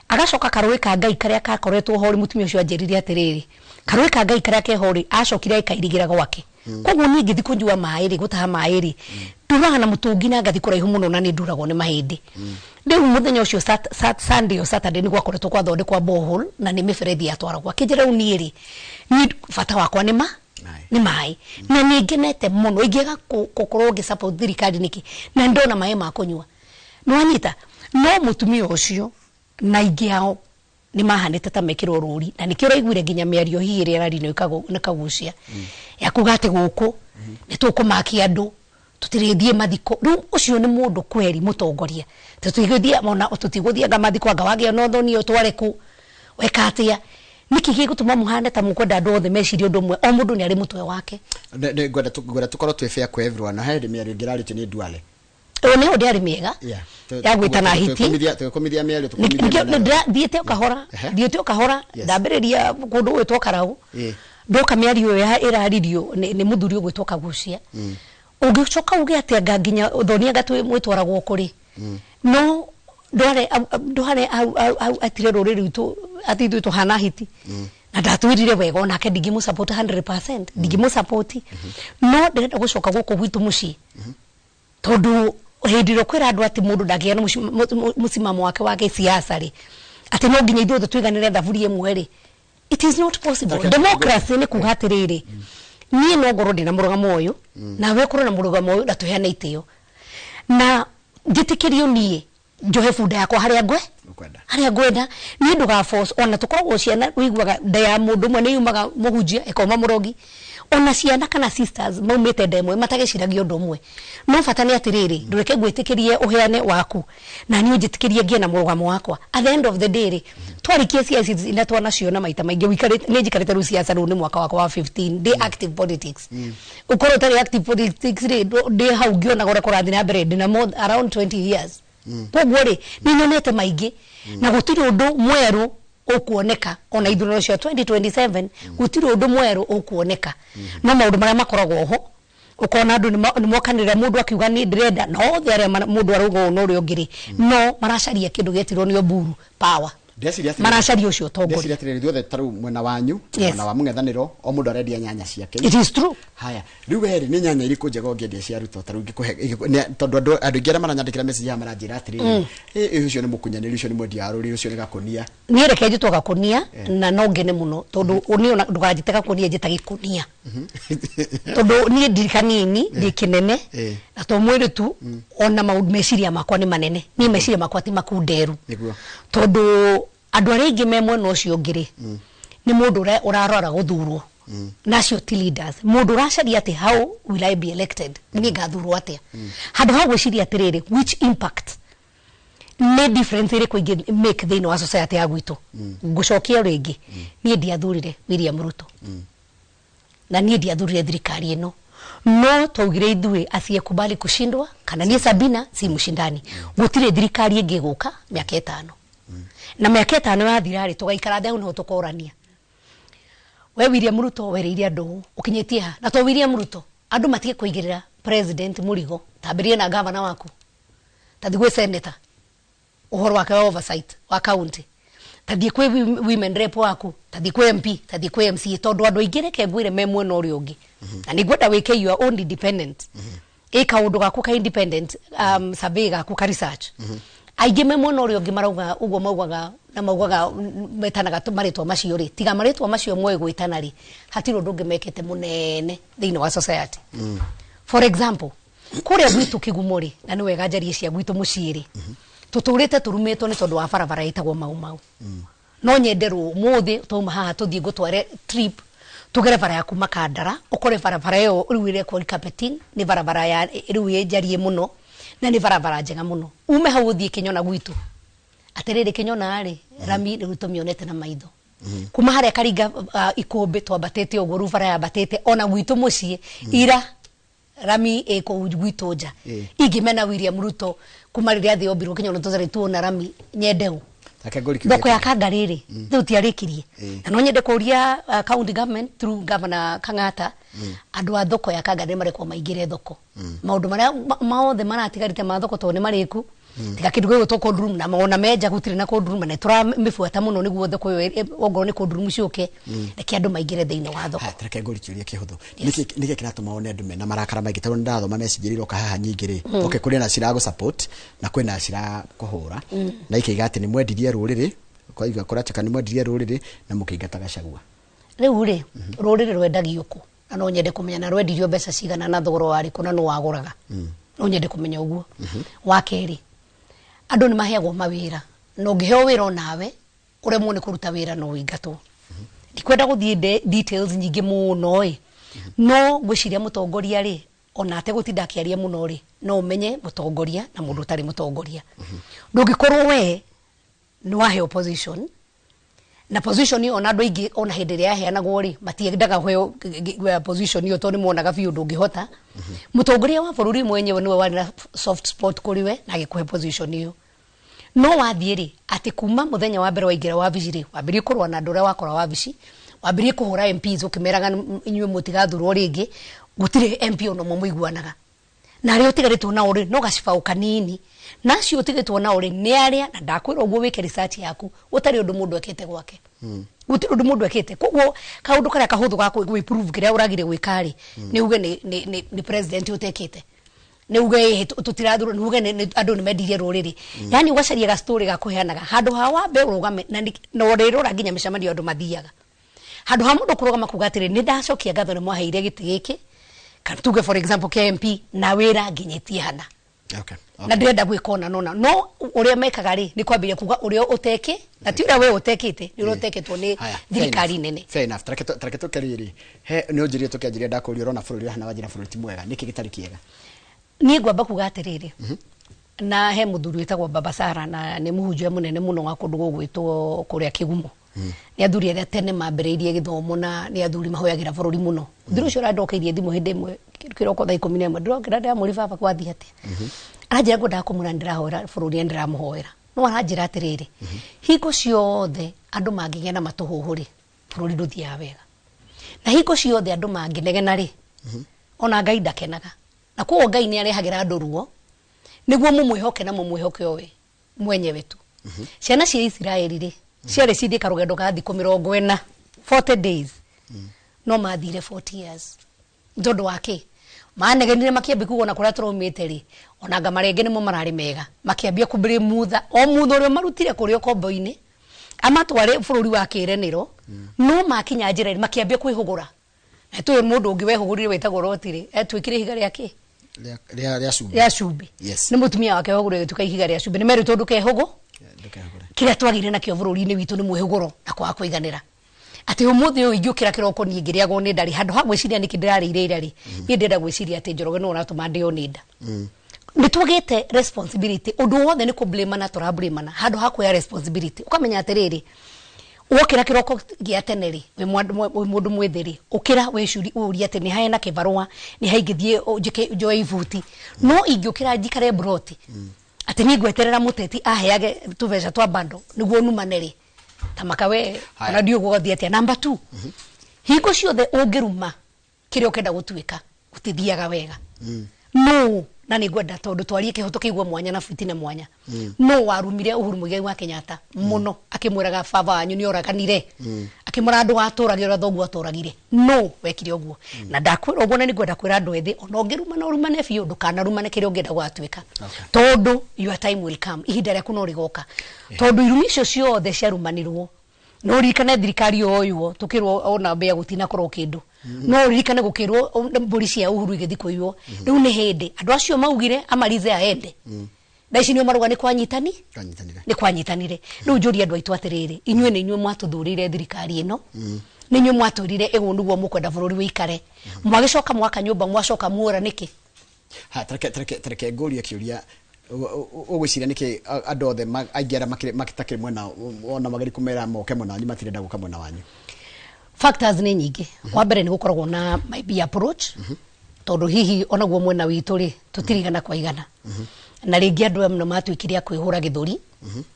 Speaker 2: agacoka karũĩ ka Ngai karĩa kakoretwo ho rĩ, mũtumia ũcio anjĩrire atĩrĩrĩ, karũĩ ka Ngai karĩa keho rĩ, acokire akairigĩra gwake. Koguo niĩ ngĩthiĩ kũnyua maĩ rĩ, gũtaha maĩ rĩ, nduraga na mũtũngi na ngathi kũraihu mũno na nĩ nduragwo nĩ mahĩndĩ. Rĩu mũthenya ũcio Sunday o Saturday nĩ gwakoretwo gwathondekwa borehole na nĩ mĩberethi yatwaragwo. Akĩnjĩra rĩu niĩ rĩ, niĩ bata wakwa nĩ ma
Speaker 1: Maĩ.
Speaker 2: Nĩ maĩ, na nĩ ngenete mũno ingĩaga gũkorwo ngĩ support thirikari nĩkĩ na ndona maĩ ma kũnyua? Nĩwanyita? No mũtumia ũcio na ingĩ ao nĩ mahanĩte ta mekĩrwo rũri, na nĩkĩo ũraiguire nginya mĩario hihi ĩrĩa ĩrarinio nĩ Kagucia ya kuga atĩ gũkũ nĩ tũkũmakia andũ, tũtirĩthiĩ mathiko. Rĩu ũcio nĩ mũndũ kweri mũtongoria? Tũtigũthiĩ, ona tũtigũthianga mathiko, anga wagĩa na ũthoni ũtware kũ weka atĩa? Nĩkĩ gĩgũtũma mũhane ta mũkwenda andũ othe mecirie ũndũ ũmwe? O mũndũ nĩ arĩ mũtwe wake.
Speaker 1: Ngwenda tũkorwo twĩ fair kwa everyone, na he hĩndĩ mĩario ĩngĩ ĩrarĩtio nĩ Duale.
Speaker 2: Ĩyo nĩyo ndĩarĩ mĩega ya gwĩtana hiti.
Speaker 1: Tũgĩkũmithia mĩario, tũkũmithia mĩario.
Speaker 2: Thiĩte o kahora, thiĩte o kahora. Ndambĩrĩria kũndũ gwĩtwo Karau, ndoka mĩario ĩyo ĩraririo nĩ mũthuri ũgwĩtwo Kagucia. Ũngĩcoka uge atĩ anga nginya thoni anga mwĩtwaragwo kũrĩ no ndware ndware atire rũrĩrĩ rwitũ atĩ ithuĩ tũhana hiti, na ndatwĩrire wega onake ndingĩmũ support 100%, ndingĩmũ support, no ndĩrenda gũcoka gũkũ gwitũ mũciĩ, tondũ hĩndĩ ĩrĩa ũkwĩra andũ atĩ mũndũ ndangĩgĩa na mũcimamo wake wa gĩsiasa rĩ, atĩ no nginya ithuothe tũiganĩre thaburia ĩmwe rĩ, it is not possible. Democracy nĩ kuga atĩrĩrĩ, niĩ no ngorwo ndĩna mũrũgamo ũyũ, nawe ũkorwo na mũrũgamo ũyũ, na tũheane itĩo na njĩtĩkĩrio niĩ Njohe bunda yakwa haria ngwe
Speaker 1: Ũkwenda.
Speaker 2: Haria ngwenda. Niĩ ndũga force ona tũkoragwo ciana, wĩiguaga nda ya mũndũ ũmwe nĩ yumaga mũhunjia ĩkoma mũrogi. Ona ciana kana sisters maumĩte nda ĩmwe matagĩciragia ũndũ ũmwe, no bata nĩ atĩrĩrĩ, ndũreke ngwĩtĩkĩrie ũheane waku na niĩ ũnjĩtĩkĩrie ngĩe na mũrũgamo wakwa. At the end of the day rĩ, twarikie ciaca ina twanaciona maita maingĩ. Nĩ njikarĩte rĩu ciaca, rĩu nĩ mwaka wakwa wa 15 ndĩ active politics. Ũkorwo ũtarĩ active politics rĩ, ndĩ hau ngĩonaga ũrĩa kũrathiĩ na mbere, ndĩna more around 20 years. Koguo rĩ, nĩ nyonete maingĩ na gũtirĩ ũndũ mwerũ ũkuoneka. Ona ithurano cia 2027 gũtirĩ ũndũ mwerũ ũkuoneka, no maũndũ marĩa makoragwo ho, ũkona andũ nĩ mokanĩrĩra, mũndũ akiuga nĩ ndĩrenda, na othe arĩa mũndũ arauga ũũ na ũrĩa ũngĩ rĩ, no maracaria kĩndũ gĩetirwo nĩ Oburu power.
Speaker 1: Ndeciria atĩrĩrĩ-
Speaker 2: Maracaria ũcio ũtongoria.
Speaker 1: Ndeciria atĩrĩrĩ, ithuothe ta rĩu mwena wanyu, mwena wa mũng'ethanĩro, o mũndũ arendia nyanya ciake.
Speaker 2: It is true.
Speaker 1: Haya, rĩu werĩ nĩ nyanya irĩkũ njega ũngĩendia cia Ruto? Ta rĩu tondũ andũ aingĩ arĩa maranyandĩkĩra message haha maranjĩra atĩrĩrĩ, "Ĩ, ũcio nĩ mũkunyanĩri, ũcio nĩ mwendia wa rũrĩrĩ, ũcio nĩ gakũnia."
Speaker 2: Niĩ reke njĩtwo gakũnia na no ngene mũno, tondũ niĩ ona ndũkanjĩte gakũnia, njĩta gĩkũnia, tondũ niĩ ndirĩ kanini, ndĩ kĩnene. Na to mwĩrĩ tu, ona maũndũ meciria makwa nĩ manene. Niĩ meciria makwa ti makunderu. Tondũ andũ arĩa aingĩ me mwena ũcio ũngĩ rĩ, nĩ mũndũ ũrĩa ũrarora gũthurwo, na acio ti leaders. Mũndũ ũracaria atĩ how will I be elected, niĩ ngathurwo atĩa, handũ ha gwĩciria atĩrĩrĩ, which impact, nĩ difference ĩrĩkũ ingĩ make thĩinĩ wa society ya gwitũ. Ngũcokia rĩngĩ, niĩ ndiathurire William Ruto na niĩ ndiathurire thirikari ĩno, no twaugire ithuĩ asiyekubali kushindwa, kana niĩ Sabina si mshindani. Gũtirĩ thirikari ĩngĩ ĩgũka mĩaka 5, na mĩaka 5 yathira rĩ, tũgaikara thĩ hau nĩho tũkorania, we William Ruto wereire andũ ũũ, ũkinyĩtie ha? Na to William Ruto, andũ matige kũigĩrĩra president mũrigo. Tambĩrie na gavana waku, tathi gwĩ senator ũhoro wake wa oversight wa county, tathiĩ kwĩ women rep waku, tathiĩ kwĩ MP, tathiĩ kwĩ MCA, tondũ andũ aingĩ, reke ngwĩre, me mwena ũrĩa ũngĩ, na nĩ ngwenda wĩke your own independent, ĩ kaũndũ gaku ka independent survey gaku ka research. Aingĩ me mwena ũrĩa ũngĩ marauga ũguo, maugaga na maugaga metanaga marĩtwa macio rĩ, tiga marĩtwa macio moĩ gwĩtana rĩ, hatirĩ ũndũ ũngĩ mekĩte mũnene thĩinĩ wa society. For example, kũrĩa gwitũ Kĩgumo rĩ, na nĩ wega njarie cia gwitũ mũciĩ rĩ, tũtũrĩte tũrumĩtwo nĩ tondũ wa barabara ĩtagwo Mau Mau. No nyende rũ mũthĩ twauma haha tũthiĩ ngũtware trip, tũgere bara ya kuma Kandara, ũkore barabara ĩyo rĩu ĩrekwo carpeting, nĩ barabara ya rĩu ĩ njariĩ mũno na nĩ barabara njega mũno. Ume hau ũthiĩ Kĩnyona gwitũ, atĩrĩrĩ, Kĩnyona rĩ, rami rĩu tũmĩonete na maitho kuma harĩa Karinga, ikũmbĩ twambatĩte ũguo, rĩu bara yambatĩte ona gwitũ mũciĩ, ira rami ĩ kũu gwitũ nja. Ingĩmena William Ruto kuma rĩrĩa thĩ yombirwo Kĩnyona tũtarĩ tuona rami, nyende ũ?
Speaker 1: Reke ngũrikie.
Speaker 2: Thoko ya Kanga rĩrĩ, rĩu tiarĩkirie, na no nyende kũria county government through Governor Kang'ata, andũ a thoko ya Kanga nĩ marekwo maingĩre thoko. Maũndũ marĩa maothe maratigarĩte ma thoko, tondũ nĩ marĩku, tiga kĩndũ gĩgwĩtwo cold room, na ona menja gũtirĩ na cold room, na nĩtũramĩbuata mũno nĩguo thoko ĩyo ongorwo nĩ cold room ciũke, reke andũ maingĩre thĩinĩ wa thoko.
Speaker 1: Haya, reke ngũrikie ũrĩa kĩhũthũ. Nĩkĩ kĩratũma one andũ mena marakara maingĩ? Tondũ nĩndathoma message iria iroka haha nyingĩ rĩ, okay, kũrĩ na ciraa support na kwĩna ciraa kũhũra, na ikaiga atĩ nĩ mwendirie rũrĩrĩ, kwaiga kũratuĩka nĩ mwendirie rũrĩrĩ na mũkĩingata Gachagua.
Speaker 2: Rĩu rĩ, rũrĩrĩ rwendagio kũ? Na no nyende kũmenya na rwendirio mbeca cigana na thogora warĩkũ na nũ wagũraga. No nyende kũmenya ũguo. Wa kerĩ, andũ nĩ maheagwo mawĩra, na ũngĩheo wĩra onawe ũremwo nĩ kũruta wĩra, no ũingatwo. Ndikwenda gũthiĩ details nyingĩ mũno ĩ, no ngwĩciria mũtongoria rĩ, ona ategũtinda akĩaria mũno rĩ, no ũmenye mũtongoria na mũndũ ũtarĩ mũtongoria. Ndũngĩkorwo we nĩ waheo position, na position ĩyo ona andũ aingĩ ona hĩndĩ ĩrĩa yaheanagwo rĩ, matiendaga kũheo position ĩyo, tondũ nĩ monaga biũ ndũngĩhota. Mũtongoria wa bũrũri mwenyewe nĩwe warĩ na soft spot kũrĩ we na agĩkũhe position ĩyo. No wathiĩ rĩ, atĩ kuma mũthenya wa mbere waingĩra wabici rĩ, wambĩrĩrie kũrũa na andũ arĩa wakora wabici, wambĩrĩrie kũhũra MPs ũkĩmeraga inyuĩ mũtigathurwo rĩngĩ, gũtirĩ MP ona ũmwe mũiguanaga, na arĩa ũtigarĩtwo nao rĩ, no gacibaũ kanini, na acio ũtigĩtwo nao rĩ, nĩ arĩa, na ndakwĩra ũguo wĩke research yaku, gũtarĩ ũndũ mũndũ ekĩte gwake, gũtirĩ ũndũ mũndũ ekĩte. Koguo kaũndũ karĩa kahũthũ ga gwĩ prove kĩrĩa ũragire gwĩka rĩ, nĩ uge nĩ president ũtekĩte, nĩ uge ĩĩ tũtirathurwo, nĩ uge andũ nĩ mendirie rũrĩrĩ, yani ũgacaria ga story ga kũheanaga handũ ha wambe ũrũgame na ũrĩrora nginya mĩcemanio andũ mathiaga, handũ ha mũndũ kũrũgama kuga atĩrĩ, nĩ ndacokia ngatho nĩ mwaheire gĩtĩ gĩkĩ, kana tuge for example kĩa MP, na wĩra nginyĩtie hana.
Speaker 1: Okay.
Speaker 2: Na ndĩrenda gwĩka ona nona no ũrĩa mekaga rĩ nĩ kwambĩrĩria kuga ũrĩa ũteki na ti ũrĩa we ũtekĩte, nĩ ũrĩa ũtekĩtwo nĩ
Speaker 1: Haya, fair
Speaker 2: thirikari
Speaker 1: enough.
Speaker 2: nene.
Speaker 1: Fair enough. Tareke tũke rĩrĩ, he nĩ ũnjĩrire tũkĩanjĩrĩria ndakũria ũrona bũrũri ũhana wanjĩra bũrũri ti mwega, nĩkĩ gĩtarĩ kĩega?
Speaker 2: Niĩ ngwamba kuga atĩrĩrĩ, na he mũthuri wĩtagwo Baba Sara na nĩ mũhunjia mũnene mũno wa kũndũ gũgwĩtwo kũrĩa Kĩgumo. Nĩ athuri arĩa tene mambĩrĩirie gĩthomo na nĩ athuri mahoyagĩra bũrũri mũno. Mũthuri ũcio ũrandokeirie thimũ hĩndĩ ĩmwe kĩroko thaa 11, ndĩrokĩra ndĩramũria, "Baba, kwathiĩ atĩa?" Aranjĩra, "Ngwendaga kũmwĩra nĩndĩrahoera bũrũri na ndĩramũhoera." No aranjĩra atĩrĩrĩ, hingo ciothe andũ mangĩgĩa na matũhũhũ rĩ, bũrũri ndũthiaga wega, na hingo ciothe andũ mangĩnegena rĩ, ona Ngai ndakenaga, na koguo Ngai nĩ arehagĩra andũ ruo nĩguo mũmwĩhoke na mũmwĩhoke owe mwenyewe tu. Ciana cia Isiraeli rĩ, ciarĩ cithiĩ karũgendo ka thikũ 40, 40 days, no mathire 40 years. Nĩ tondũ wa kĩ? Manegenire, makĩambia kuga ona kũrĩa tũraumĩte rĩ, ona anga marenge nĩmo mararĩ mega. Makĩambia kũmbĩrĩ mutha o mutha ũrĩa marutire kũrĩa ũkombo-inĩ amatware bũrũri wa kĩĩranĩro. No makinya njĩra-inĩ makĩambia kwĩhũgũra, na tũĩ mũndũ ũngĩ wehũgũrire wĩtagwo Loti rĩ, etuĩkire ihiga rĩa kĩ?
Speaker 1: Rĩa cumbĩ.
Speaker 2: Rĩa cumbĩ.
Speaker 1: Yes.
Speaker 2: Nĩ mũtumia wake wehũgũrire gĩtuĩka ihiga rĩa cumbĩ. Nĩ merĩtwo ndũkehũgũ.
Speaker 1: Ndũkehũgũre.
Speaker 2: Kĩrĩa twagĩire nakĩo bũrũri-inĩ witũ nĩ mwĩhũgũro na kwaga kũiganĩra, atĩ ũmũthĩ ũyũ ingĩũkĩra kĩroko niĩ ngĩrĩagwo nĩ nda rĩ, handũ ha gwĩciria nĩkĩ ndĩrarĩire ira rĩ, niĩ ndĩrenda gwĩciria atĩ Njoroge nĩwe ũratũma ndĩo nĩ nda. Nĩ twagĩte responsibility. Ũndũ wothe nĩ kũblamana, tũrablamana handũ ha kuoya responsibility. Ũkamenya atĩrĩrĩ, wokĩra kĩroko gĩa tene rĩ, wĩ mũndũ mwĩthĩ rĩ, ũkĩra wĩcuri ũrie atĩ nĩ hena kĩbarũa, nĩ haingĩthiĩ njĩke njoe ibuti. No ingĩũkĩra njikare mburoti atĩ niĩ ngweterera mũteti aheage tũbeca twa bando nĩguo numane rĩ, ta maka we.
Speaker 1: Haya.
Speaker 2: Ona ndiũ gũgathiĩ atĩa. Number two, hingo ciothe ũngĩruma kĩrĩa ũkenda gũtuĩka, gũtithiaga wega. No na nĩ ngwenda tondũ twarie kĩhoto kĩigua mwanya na buti na mwanya, no warumire Uhuru Muigai wa Kenyatta mũno akĩmwĩraga baba wanyu nĩ oraganire, akĩmwĩra ndũgatũrage ũrĩa thoguo atũragire. No wekire ũguo na ndakwĩra ũguo, na nĩ ngwenda kwĩra andũ ethĩ, ona ũngĩrumana ũrumane biũ, ndũkanarumane kĩrĩa ũngĩenda gũgatuĩka, tondũ your time will come, ihinda rĩaku no rĩgoka, tondũ irumi icio ciothe ciarumanirwo, no ririkane thirikari yoywo tukirwo ona mbĩa gutinakorwo kindu, no ririkane gukirwo mbũri cia Uhuru igĩthi kũiywo. Rĩu nĩ hĩndĩ andũ acio maugire amalize aende, na ici nĩo maruga nĩ kwanyitani.
Speaker 1: Kanyitanire.
Speaker 2: Nĩ kwanyitanire. Rĩu njũrie andũ aitũ atĩrĩrĩ, inyuĩ nĩ inyuĩ mwatũthurĩire thirikari ĩno, nĩ inyuĩ mwatwĩrire ĩgũ nĩguo mũkwenda bũrũri wĩikare, mwagĩcoka mwaka nyũmba, mwacoka muora nĩkĩ?
Speaker 1: Ha, tareke ngũrie kĩũria. Ũgwĩciria nĩkĩ andũ othe aingĩ arĩa matakĩrĩ mwena ona mageri kũmera moke mwena wanyu matirenda gũka mwena wanyu?
Speaker 2: Factors nĩ nyingĩ. Wa mbere nĩ gũkoragwo na maybe approach, tondũ hihi onaguo mwena witũ rĩ, tũtirigana kwa igana, na rĩngĩ andũ amwe matuĩkire a kwĩhũra gĩthũri,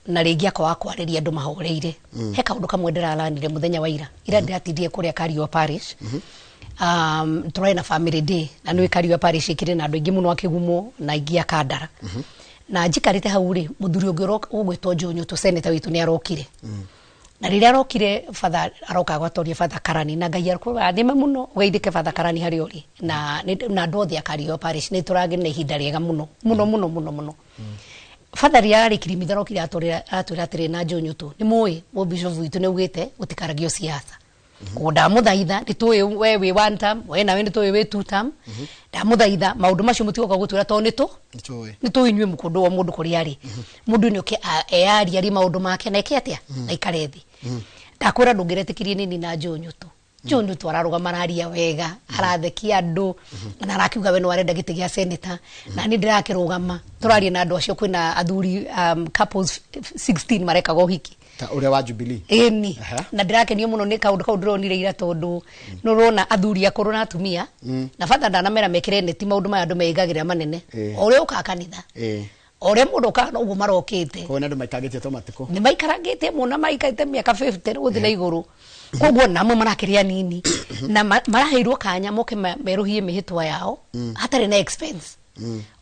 Speaker 2: na rĩngĩ akawa kwarĩria andũ mahoreire. He kaũndũ kamwe ndĩraranire mũthenya wa ira, ira ndĩratindire kũrĩa Kariua Parish. Tũrarĩ na family day, na nĩ Kariua Parish ĩkĩrĩ na andũ aingĩ mũno a Kĩgumo na aingĩ a Kandara. Na njikarĩte hau rĩ, mũthuri ũngĩ ũgwĩtwo Njũnyũtũ, senator witũ, nĩ arokire. Na rĩrĩa arokire, father aroka gwatoria Father Karani, na Ngai akũrathime mũno, ũgeithĩke Father Karani harĩa ũrĩ, na andũ othe a Kariua Parish. Nĩ tũragĩ na ihinda rĩega mũno mũno mũno mũno mũno. Father rĩrĩa ararĩkirie mitha, arokire atwĩra atĩrĩ, na Njũnyũtũ, nĩ mũĩ mũbishop witũ nĩ augĩte gũtikaragio siasa, koguo ndamũthaitha, nĩ tũĩ we wĩ one term, we nawe nĩ tũĩ wĩ two term, ndamũthaitha maũndũ macio mũtigoka gũtwĩra tondũ nĩ tũ
Speaker 1: Nĩtũĩ.
Speaker 2: Nĩ tũĩ inyuĩ mũkũndũ wa mũndũ kũrĩa arĩ, mũndũ nĩ oke eyarie arie maũndũ make na eke atĩa na ikare thĩ. Ndakwĩra ndũngĩretĩkirie nini na Njũnyũtũ. Njũnyũtũ ararũgama, araria wega, arathekia andũ, na arakiuga we no arenda gĩtĩ gĩa senator, na niĩ ndĩrakĩrũgama tũraria na andũ acio. Kwĩna athuri, couples 16 marekaga ũhiki.
Speaker 1: Ta ũrĩa wa Jubilee?
Speaker 2: Ĩni.
Speaker 1: Aha.
Speaker 2: Na ndĩrakenio mũno nĩ kaũndũ kau ndĩronire ira, tondũ nĩ ũrona athuri akũrũ na atumia, na bata ndanamera mekĩre neti, maũndũ maya andũ meigagĩrĩra manene. O ũrĩa ũkaga kanitha, o ũrĩa mũndũ ũkaga noguo marokĩte.
Speaker 1: Koguo nĩ andũ maikangĩtie to matukũ.
Speaker 2: Nĩ maikarangĩte mũno, maikarĩte mĩaka 50 gũthiĩ na igũrũ, koguo namwe marakĩrĩa nini na maraheirwo kanya moke merũhie mĩhĩtwa yao hatarĩ na expense.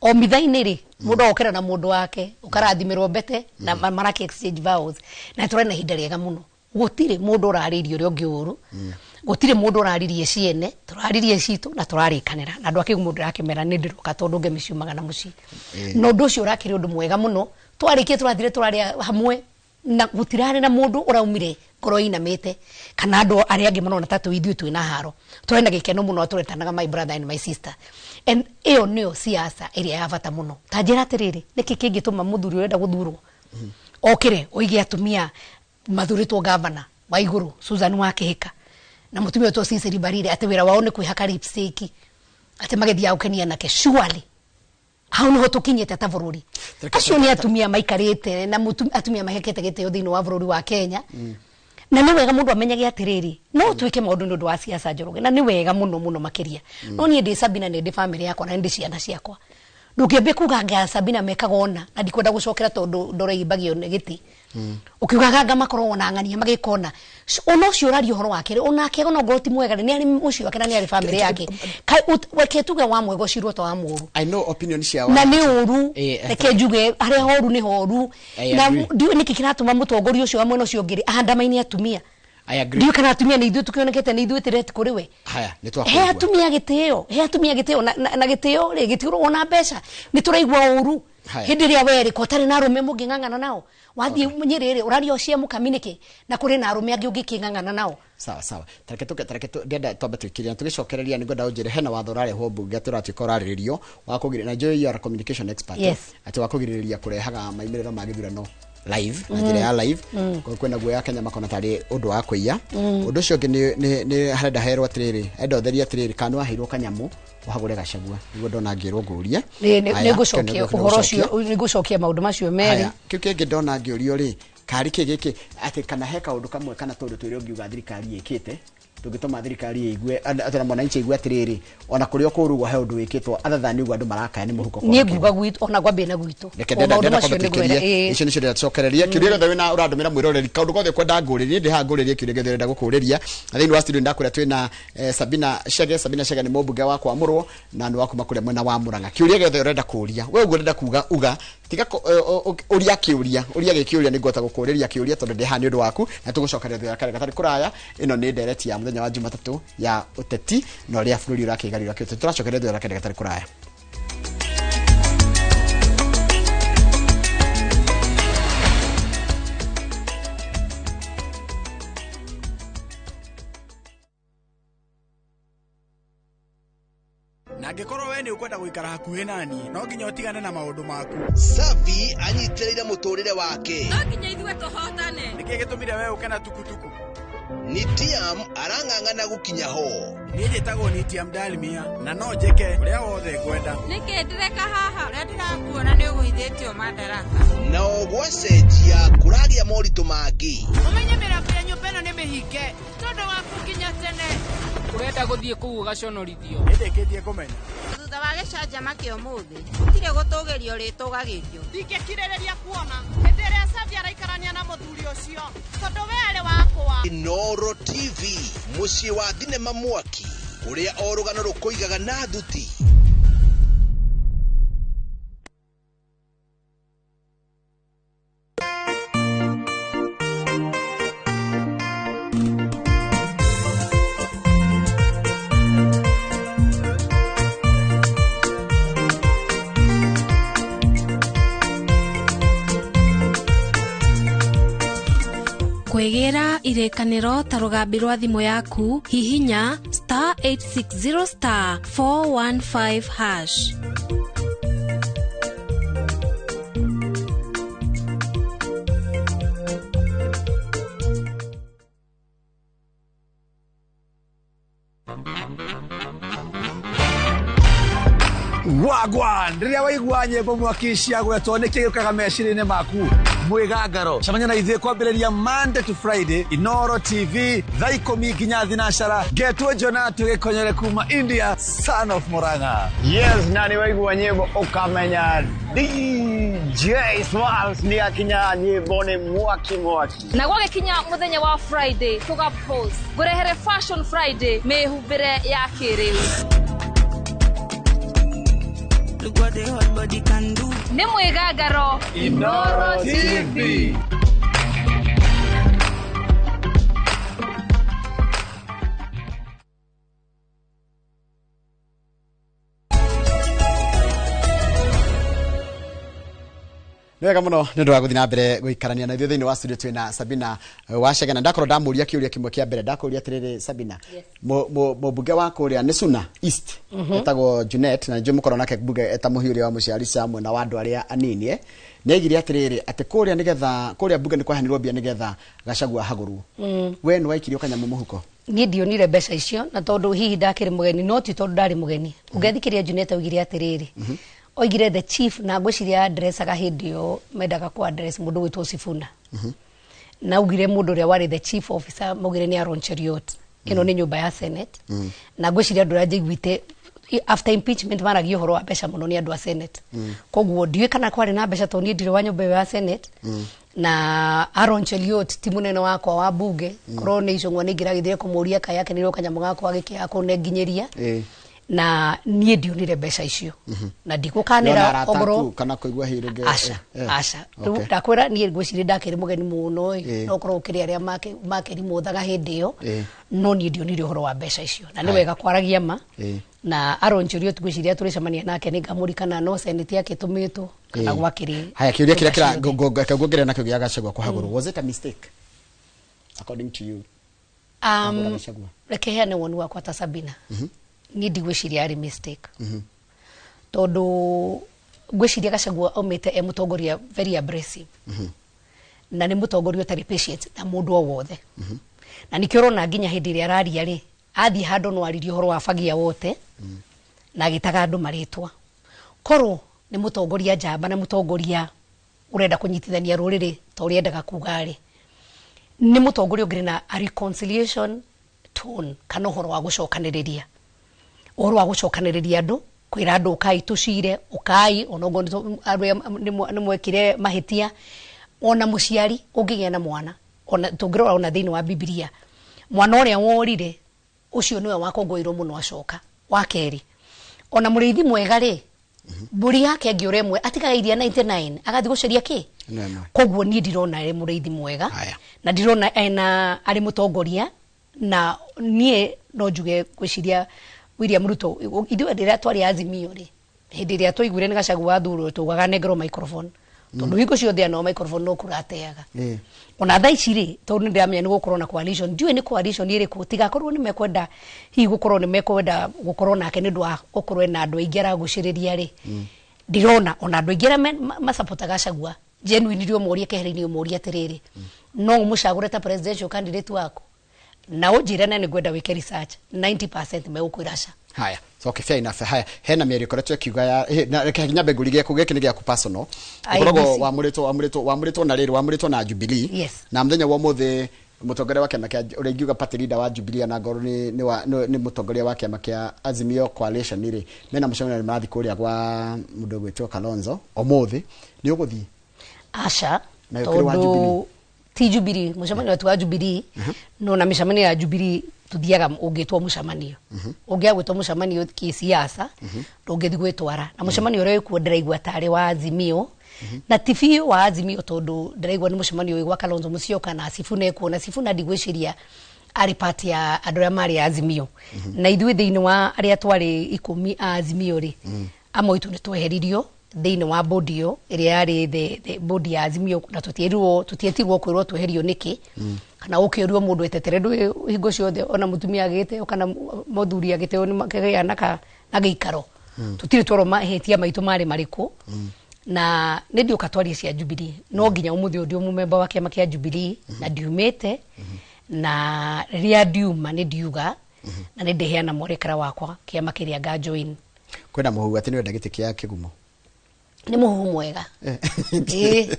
Speaker 2: O mitha-inĩ rĩ, mũndũ agokĩra na mũndũ wake ũkarathimĩrwo mbete na maraki exchange vows, na tũrarĩ na ihinda rĩega mũno. Gũtirĩ mũndũ ũrarĩirie ũrĩa ũngĩ ũru, gũtirĩ mũndũ ũraririe ciene, tũraririe citũ na tũrarĩkanĩra. Na andũ akĩgu mũndũ arakĩmera nĩ ndĩroka tondũ ngemi ciumaga na mũciĩ, na ũndũ ũcio ũrakĩrĩ ũndũ mwega mũno. Twarĩkie tũrathire tũrarĩa hamwe. Na gutirarĩ na mũndũ ũraumire ngoro inamĩte kana andũ arĩa angĩ marona ta twĩ ithuĩ twĩna haro. Tũrĩ na gĩkeno mũno, tũretanaga my brother and my sister, and ĩyo nĩyo siasa ĩrĩa ya bata mũno. Ta njĩra atĩrĩrĩ, nĩkĩ kĩngĩtũma mũthuri ũrenda gũthurwo okĩre oige atumia mathurĩtwo gavana wa igũrũ Susan wa Kĩhĩka na mũtumia ũtwo Cecily Mbarire atĩ wĩra wao nĩ kwĩhaka lipstick, atĩ magĩthiaga gũkenia nake? Surely hau niho tukinyĩte ta bũrũri. Acio nĩ atumia maikarĩte na atumia mahekete gĩtĩo thĩinĩ wa bũrũri wa Kenya. Na nĩ wega mũndũ amenyage atĩrĩrĩ, no tuĩke maũndũ nĩ ũndũ wa siasa, Njoroge, na nĩ wega mũno mũno makĩria, no niĩ ndĩ Sabina, nĩ ndĩ family yakwa na nĩ ndĩ ciana ciakwa. Ndũngĩambie kuga anga Sabina mekaga ona na ndikwenda gũcokera tondũ ndoro imbagio nĩ gĩtĩ ukiugaga anga makoragwo na ng'ania magĩka ona ona ũcio ũraria ũhoro wake rĩ, onake ona ngorwo ti mwega rĩ, nĩ arĩ mũciĩ wake na nĩ arĩ family yake. Reke tuge wa mwega ũcirwo ta wa mũũru.
Speaker 1: I know opinion cia
Speaker 2: Na nĩ ũru. Reke njuge harĩa horu nĩ horu.
Speaker 1: I
Speaker 2: Na
Speaker 1: agree.
Speaker 2: ndiũĩ nĩkĩ kĩratũma mũtongoria ũcio wa mwena ũcio ũngĩ rĩ ahandamaine atumia.
Speaker 1: I agree.
Speaker 2: Ndiũĩ kana atumia nĩ ithuĩ tũkĩonekete nĩ ithuĩ tĩreti kũrĩ we.
Speaker 1: Haya, nĩ
Speaker 2: He
Speaker 1: twakũigua.
Speaker 2: atumia gĩtĩo, he atumia gĩtĩo, na gĩtĩo rĩ gĩtigũrwo na mbeca. Nĩ tũraigua ũru.
Speaker 1: Haya.
Speaker 2: Hĩndĩ ĩrĩa werĩ ko ũtarĩ na arũme mũngĩng'ang'ana nao, wathiĩ Nyĩrĩ rĩ, ũraria cia mũkami nĩkĩ na kũrĩ na arũme angĩ ũngĩkĩng'ang'ana nao?
Speaker 1: Sawa sawa, tareke tuke tareke tu ndenda twambe twikire na tugicokereria. Nĩ ngwenda ũnjĩre hena watho ũrarehwo mbunge atĩ ũratuĩka ũrarĩrĩrio wa kũgirĩrĩria, na njũĩ you are a communication expert,
Speaker 2: Yes.
Speaker 1: atĩ wa kũgirĩrĩria kũrehaga maimĩrĩro ma gĩthurano live na njĩra ya live. Kwĩna guoya Kenya makona tarĩ ũndũ wa kũiya. Ũndũ ũcio ũngĩ nĩ harenda herwo atĩrĩrĩ, enda ũtherie atĩrĩrĩ, kana waheirwo kanyamũ ũhagũre Gachagua, nĩguo ndona ngĩrwo ngũrie.
Speaker 2: Nĩ
Speaker 1: Haya,
Speaker 2: ngũcokia
Speaker 1: kĩo nĩ
Speaker 2: ũhoro
Speaker 1: ngũcokia.
Speaker 2: ũcio, nĩ ngũcokia maũndũ macio merĩ.
Speaker 1: Haya, kĩu kĩngĩ ndona ngĩũrio rĩ, karĩ kĩ gĩkĩ atĩ kana he kaũndũ kamwe kana tũndũ twĩrĩ ũngiuga thirikari ĩkĩte tũngĩtũma thirikari ĩigue atĩ na mwananchi aigue atĩrĩrĩ, ona kũrĩ o kũũru ũguo he ũndũ wĩkĩtwo, other than ũguo andũ marakaya nĩ mũhuko kwaga
Speaker 2: Niĩ
Speaker 1: kĩndũ.
Speaker 2: nguga gwitũ ona ngwambie na gwitũ.
Speaker 1: Reke
Speaker 2: O
Speaker 1: ndenda
Speaker 2: maũndũ
Speaker 1: ndenda
Speaker 2: macio
Speaker 1: kwamba
Speaker 2: nĩ ngwĩra,
Speaker 1: tuikĩrie icio nĩcio ndĩrenda tucokererie. Kĩũria gĩothe wĩna ũrandũmĩra mwĩroreri, kaũndũ gothe ũkwenda ngũrĩrie, ndĩ haha ngũrĩrie kĩũria gĩothe ũrenda gũkũrĩria. Na thĩinĩ wa studio ndakwĩra twĩna Sabina Chege. Sabina Chege nĩ mũmbunge wa Kwamũrwo na nĩ wa kuma kũrĩa mwena wa Murang'a. Kĩũria gĩothe ũrenda kũũria, we ũguo ũrenda kuga uga, tiga ũria kĩũria, ũria gĩkĩũria, nĩ ngũhota gũkũrĩria kĩũria tondũ ndĩ haha nĩ ũndũ waku, na tũgũcokeria thutha wa karĩa gatarĩ kũraya. Ĩno nĩ ndereti ya mũthenya wa Jumatatũ ya ũteti na ũrĩa bũrũri ũrakĩgarũra kĩũteti. Tũracokeria thutha wa karĩa gatarĩ kũraya.
Speaker 3: Na angĩkorwo we nĩ ũkwenda gũikara hakuhĩ nani, no nginya ũtigane na maũndũ maku.
Speaker 4: Safi anyitĩrĩire mũtũrĩre wake.
Speaker 5: No nginya ithuĩ tũhotane.
Speaker 3: Nĩkĩ gĩtũmire we ũke na tukutuku?
Speaker 4: Nitiam arang'ang'ana gũkinya ho.
Speaker 3: Niĩ njĩtagwo Nitiam Dalmia na no njĩke ũrĩa wothe ngwenda.
Speaker 5: Nĩkĩ ndĩreka haha? Ũrĩa ndĩrakuona nĩ ũgũithĩtio madaraka.
Speaker 4: Nao gwacenjia kũragĩa moritũ mangĩ.
Speaker 5: Ũmenye mĩrango ya nyũmba ĩno nĩ mĩhinge tondũ waku nginya tene.
Speaker 6: Ũrenda gũthiĩ kũu ũgaconorithio.
Speaker 3: Nĩndĩkĩtie kũmenya.
Speaker 5: Thutha wa gĩcanjama kĩa ũmũthĩ gũtirĩ gũtũgĩrio rĩtũgagĩrio.
Speaker 7: Ndingĩkirĩrĩria kuona hĩndĩ ĩrĩa Savi araikarania na mũthuri ũcio tondũ we arĩ wakwa.
Speaker 4: Inoro TV, mũciĩ wa thinema mwaki ũrĩa o rũgano rũkũigaga na thuti.
Speaker 8: Kwĩgĩra irĩkanĩro ta rũgambi rwa thimũ yaku, hihinya star 860 star 415 hash.
Speaker 9: Wagwan, rĩrĩa waigua nyĩmbo mwaki ciagwetwo, nĩkĩ gĩũkaga meciria-inĩ maku? Mwĩgangaro. Cemania na ithuĩ kwambĩrĩria Monday to Friday, Inoro TV, thaa 10 nginya 9. Ngetwo Jonatu Gĩkonyere kuma India, son of Murang'a.
Speaker 10: Yes, na nĩ waigua nyĩmbo ũkamenya DJ Smalls nĩ akinya, nyĩmbo nĩ mwaki mwaki.
Speaker 6: Na gwagĩkinya mũthenya wa Friday tũga pose ngũrehere Fashion Friday, mĩhumbĩre ya kĩrĩu. Nĩ mwĩgangaro.
Speaker 9: Inoro TV.
Speaker 1: Nĩ wega mũno nĩ ũndũ wa gũthiĩ na mbere gũikarania na ithuĩ thĩinĩ wa studio. Twĩna Sabina Wachege, na ndakorwo ndamũria kĩũria kĩmwe kĩa mbere. Ndakũria atĩrĩrĩ, Sabina, mũmbunge wa kũrĩa nĩ Suna East etagwo Junet, na nĩnjũĩ mũkorwo nake mbunge eta mũhiũ ũrĩa wa mũciari mwena wa andũ arĩa anini, nĩ aigire atĩrĩrĩ atĩ kũrĩa nĩgetha kũrĩa mbunge nĩ kwaheanirwo mbia nĩgetha Gachagua ahagũrwo. We nĩ waikirio kanyamũ mũhuko?
Speaker 2: Niĩ ndionire mbeca icio, na tondũ hihi ndakĩrĩ mũgeni, no ti tondũ ndarĩ mũgeni. Ũngĩathikĩrĩria Junet, augire atĩrĩrĩ, oigire the chief, na ngwĩciria addressaga hĩndĩ ĩyo mendaga ku address mũndũ gwĩtwo Sifuna, na augire mũndũ ũrĩa warĩ the chief officer maugire nĩ Aaron Cheruiyot. Ĩno nĩ nyũmba ya Senate, na ngwĩciria andũ arĩa njiguĩte after impeachment maragia ũhoro wa mbeca mũno nĩ andũ a Senate. Koguo ndiũĩ kana kwarĩ na mbeca, tondũ niĩ ndirĩ wa nyũmba ĩyo ya Senate, na Aaron Cheruiyot ti mũnene wakwa wa bunge. Korwo nĩ Icũng'wa nĩ ingĩragĩthire kũmũria kaĩ akenirwo kanyamũ gakwa gĩkĩaga kũnenginyĩria. Na niĩ ndionire mbeca icio na
Speaker 1: Nĩona
Speaker 2: ndigũkanĩra
Speaker 1: arata
Speaker 2: ongorwo
Speaker 1: aku kana kũigua hihi rĩngĩ?
Speaker 2: Aca. Aca. Rĩu ndakwĩra niĩ ngwĩciria ndakĩrĩ mũgeni mũno ĩ, no korwo ũkĩrĩ arĩa makĩrimũthaga hĩndĩ ĩyo, no niĩ ndionire ũhoro wa mbeca icio, na nĩ wega kwaragia ma. Na Aaron Cheruiyot ngwĩciria tũrĩcemania nake nĩ ngamũri kana no Senate yake ĩtũmĩtwo kana gwakĩrĩ
Speaker 1: Haya, kĩũria kĩrĩa
Speaker 2: mbeca
Speaker 1: kĩra
Speaker 2: ciothe.
Speaker 1: nguongerera nakĩo gĩa Gachagua kũhagũrwo, was it a mistake according to you, kũhagũra Gachagua?
Speaker 2: Reke heane woni wakwa ta Sabina. Niĩ ndigwĩciria arĩ mistake, tondũ ngwĩciria Gachagua aumĩte e mũtongoria very abrasive, na nĩ mũtongoria ũtarĩ patient na mũndũ o wothe, na nĩkĩo ũrona nginya hĩndĩ ĩrĩa araria rĩ, athiĩ handũ no aririe ũhoro wa fagia wote na agĩtaga andũ marĩtwa. Korwo nĩ mũtongoria njamba na mũtongoria ũrenda kũnyitithania rũrĩrĩ ta ũrĩa endaga kuga rĩ, nĩ mũtongoria ũngĩrĩ na a reconciliation tone, kana ũhoro wa gũcokanĩrĩria, ũhoro wa gũcokanĩrĩria andũ, kwĩra andũ ũkai tũcire, ũkai onokorwo arĩa nĩ mwekire mahĩtia. Ona mũciari ũngĩgĩa na mwana, ona tũngĩrora ona thĩinĩ wa Bibilia, mwana ũrĩa worire ũcio nĩwe wakũngũĩirwo mũno acoka. Wa kerĩ, ona mũrĩithi mwega rĩ, mbũri yake angĩũra ĩmwe atigaga iria 99 agathiĩ gũcaria kĩ?
Speaker 1: Ĩno ĩmwe.
Speaker 2: Koguo niĩ ndirona arĩ mũrĩithi mwega
Speaker 1: Haya.
Speaker 2: na ndirona ena arĩ mũtongoria, na niĩ no njuge ngwĩciria William Ruto, ithuĩ rĩrĩa twarĩ Azimio rĩ, hĩndĩ ĩrĩa twaiguire nĩ Gachagua wathurwo, tugaga nengerwo microphone, tondũ hingo ciothe anao microphone no kũrateaga. Ona thaa ici rĩ, tondũ nĩ ndĩramenya nĩ gũkorwo na coalition, ndiũĩ nĩ coalition ĩrĩkũ, tigakorwo nĩ mekwenda hihi gũkorwo nĩ mekwenda gũkorwo nake nĩ ũndũ wa gũkorwo ena andũ aingĩ aragucĩrĩria rĩ, ndirona ona andũ aingĩ arĩa masapotaga Gachagua genuinely, ũmũrie keheri-inĩ, ũmũrie atĩrĩrĩ, no ũmũcagũre ta presidential candidate waku, na ũnjĩre na nĩ ngwenda wĩke research, 90% megũkwĩra aca.
Speaker 1: Haya, so okay, fair enough. Haya, hena mĩario ĩkoretwo ĩkiuga ya na reke nyambe ngũrie gĩaku, gĩkĩ nĩ gĩaku personal. Ũkoragwo
Speaker 2: IEBC.
Speaker 1: wamũrĩtwo na rĩrĩ, wamũrĩtwo na Jubilee.
Speaker 2: Yes.
Speaker 1: Na mũthenya wa ũmũthĩ mũtongoria wa kĩama kĩa ũrĩa ingiuga party leader wa Jubilee, na ngorwo nĩ mũtongoria wa kĩama kĩa Azimio Coalition rĩ, mena mũcemanio nĩ marathiĩ kũrĩa gwa mũndũ ũgwĩtwo Kalonzo ũmũthĩ. Nĩ ũgũthiĩ?
Speaker 2: Aca.
Speaker 1: Na ũkĩrĩ wa Jubilee?
Speaker 2: Tondũ ti Jubilee, mũcemanio ti wa Jubilee, no na mĩcemanio ya Jubilee tuthiaga ũngĩtwo mũcemanio, ũngĩaga gwĩtwo mũcemanio kĩsiasa ndũngĩthiĩ gwĩtwara. Na mũcemanio ũrĩa wĩkuo ndĩraigua tarĩ wa Azimio, na ti biũ wa Azimio, tondũ ndĩraigua nĩ mũcemanio wĩ gwa Kalonzo Musyoka na Sifuna ekuo, na Sifuna ndigwĩciria arĩ part ya andũ arĩa marĩ Azimio. Na ithuĩ thĩinĩ wa arĩa twarĩ 10 a Azimio rĩ, amwe aitũ nĩ tweheririo thĩinĩ wa bodi ĩyo ĩrĩa yarĩ the bodi ya Azimio, na tũtietirwo kwĩrwo tweherio nĩkĩ, kana ũkĩũrio mũndũ etetere. Ndũĩ hingo ciothe ona mũtumia agĩteo kana mũthuri agĩteo nĩ makĩgĩa na gĩikaro. Tũtirĩ twerwo mahĩtia maitũ marĩ marĩkũ. Na nĩ ndiũka twarie cia Jubilee, no nginya ũmũthĩ ũyũ ndi mũmemba wa kĩama kĩa Jubilee na ndiumĩte, na rĩrĩa ndiuma nĩ ndiuga na nĩ ndĩheana mwerekera wakwa kĩama kĩrĩa nga join.
Speaker 1: Kwĩna mũhuhu atĩ nĩ ũrenda gĩtĩ kĩa kĩgumo.
Speaker 2: Nĩ mũhuhu mwega. Ĩĩ,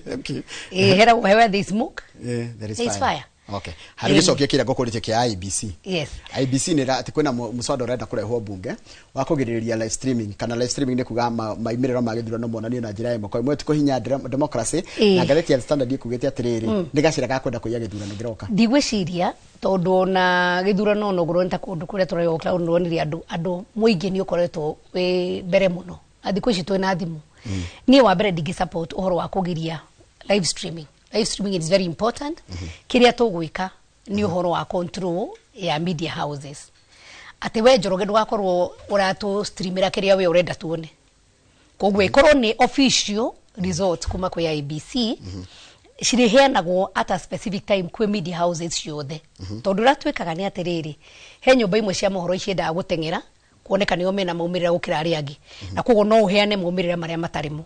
Speaker 2: hera where there is smoke
Speaker 1: There is
Speaker 2: there is
Speaker 1: fire.
Speaker 2: fire.
Speaker 1: Okay, harĩ gĩcokia kĩrĩa ngũkũrĩtie kĩa IEBC.
Speaker 2: Yes.
Speaker 1: IEBC nĩ atĩ kwĩna mũswada ũrenda kũrehwo mbunge wa kũgirĩrĩria live streaming, kana live streaming nĩ kuga maumĩrĩro ma gĩthurano monanio na njĩra ya ĩmwe kwa ĩmwe, ti kũhinya democracy. Na ngathĩti ya The Standard ĩkugĩte atĩrĩrĩ, nĩ gacĩra ga kwenda kũiya gĩthurano kĩroka.
Speaker 2: Ndigwĩciria, tondũ ona gĩthurano onokorwo nĩ ta kũndũ kũrĩa tũrarĩ cloud, nĩwonire andũ mũingĩ nĩ ũkoretwo wĩ mbere mũno, na thikũ ici twĩna thimũ. Niĩ wa mbere ndingĩ support ũhoro wa kũgiria live streaming. Live streaming is very important. Kĩrĩa tũgwĩka nĩ ũhoro wa control ya media houses, atĩ we Njoroge ndũgakorwo ũratũ streamera kĩrĩa we ũrenda tuone. Koguo ĩkorwo nĩ official Result kuma kwĩ IEBC cirĩheanagwo at a specific time kwĩ media houses ciothe, tondũ ũrĩa twĩkaga nĩ atĩrĩrĩ, he nyũmba imwe cia mohoro ciendaga gũteng'era kuoneka nĩo mena maumĩrĩra gũkĩra arĩa angĩ, na koguo no ũheane maumĩrĩra marĩa matarĩ mo.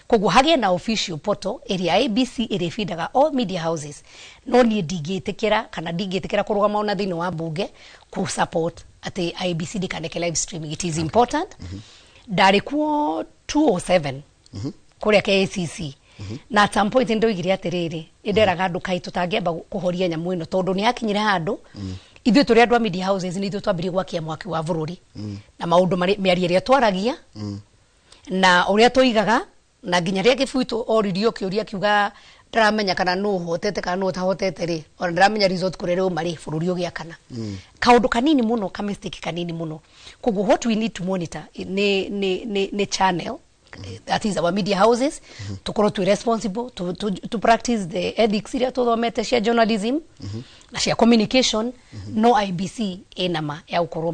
Speaker 2: Koguo hagĩe na official portal ĩrĩa IEBC ĩrĩbindaga all media houses. No niĩ ndingĩtĩkĩra kana ndingĩtĩkĩra kũrũgama ona thĩinĩ wa mbunge kũ support atĩ IEBC ndĩkaneke live streaming. It is important. Ndarĩ kuo 207 kũrĩa KACC, na at some point ndoigire atĩrĩrĩ, nĩ nderaga andũ kaĩ tũtangĩamba kũhoria nyamũ ĩno, tondũ nĩ yakinyire handũ ithuĩ tũrĩ andũ a media houses nĩ ithuĩ twambirie gwakia mwaki wa bũrũri na maũndũ marĩ mĩario ĩrĩa twaragia na ũrĩa tũigaga, na nginya rĩrĩa Kĩbuitũ oririo kĩũria kiuga ndaramenya kana nũ ũhotete kana nũ ũtahotete rĩ, ona ndaramenya result kũrĩa rĩu rĩ bũrũri ũgĩakana kaũndũ kanini mũno, ka mistake kanini mũno. Koguo what we need to monitor nĩ channel, that is our media houses, tukorwo twĩ responsible to practice the ethics iria tuthomete cia journalism na cia communication. No IEBC ĩna ma ya gũkorwo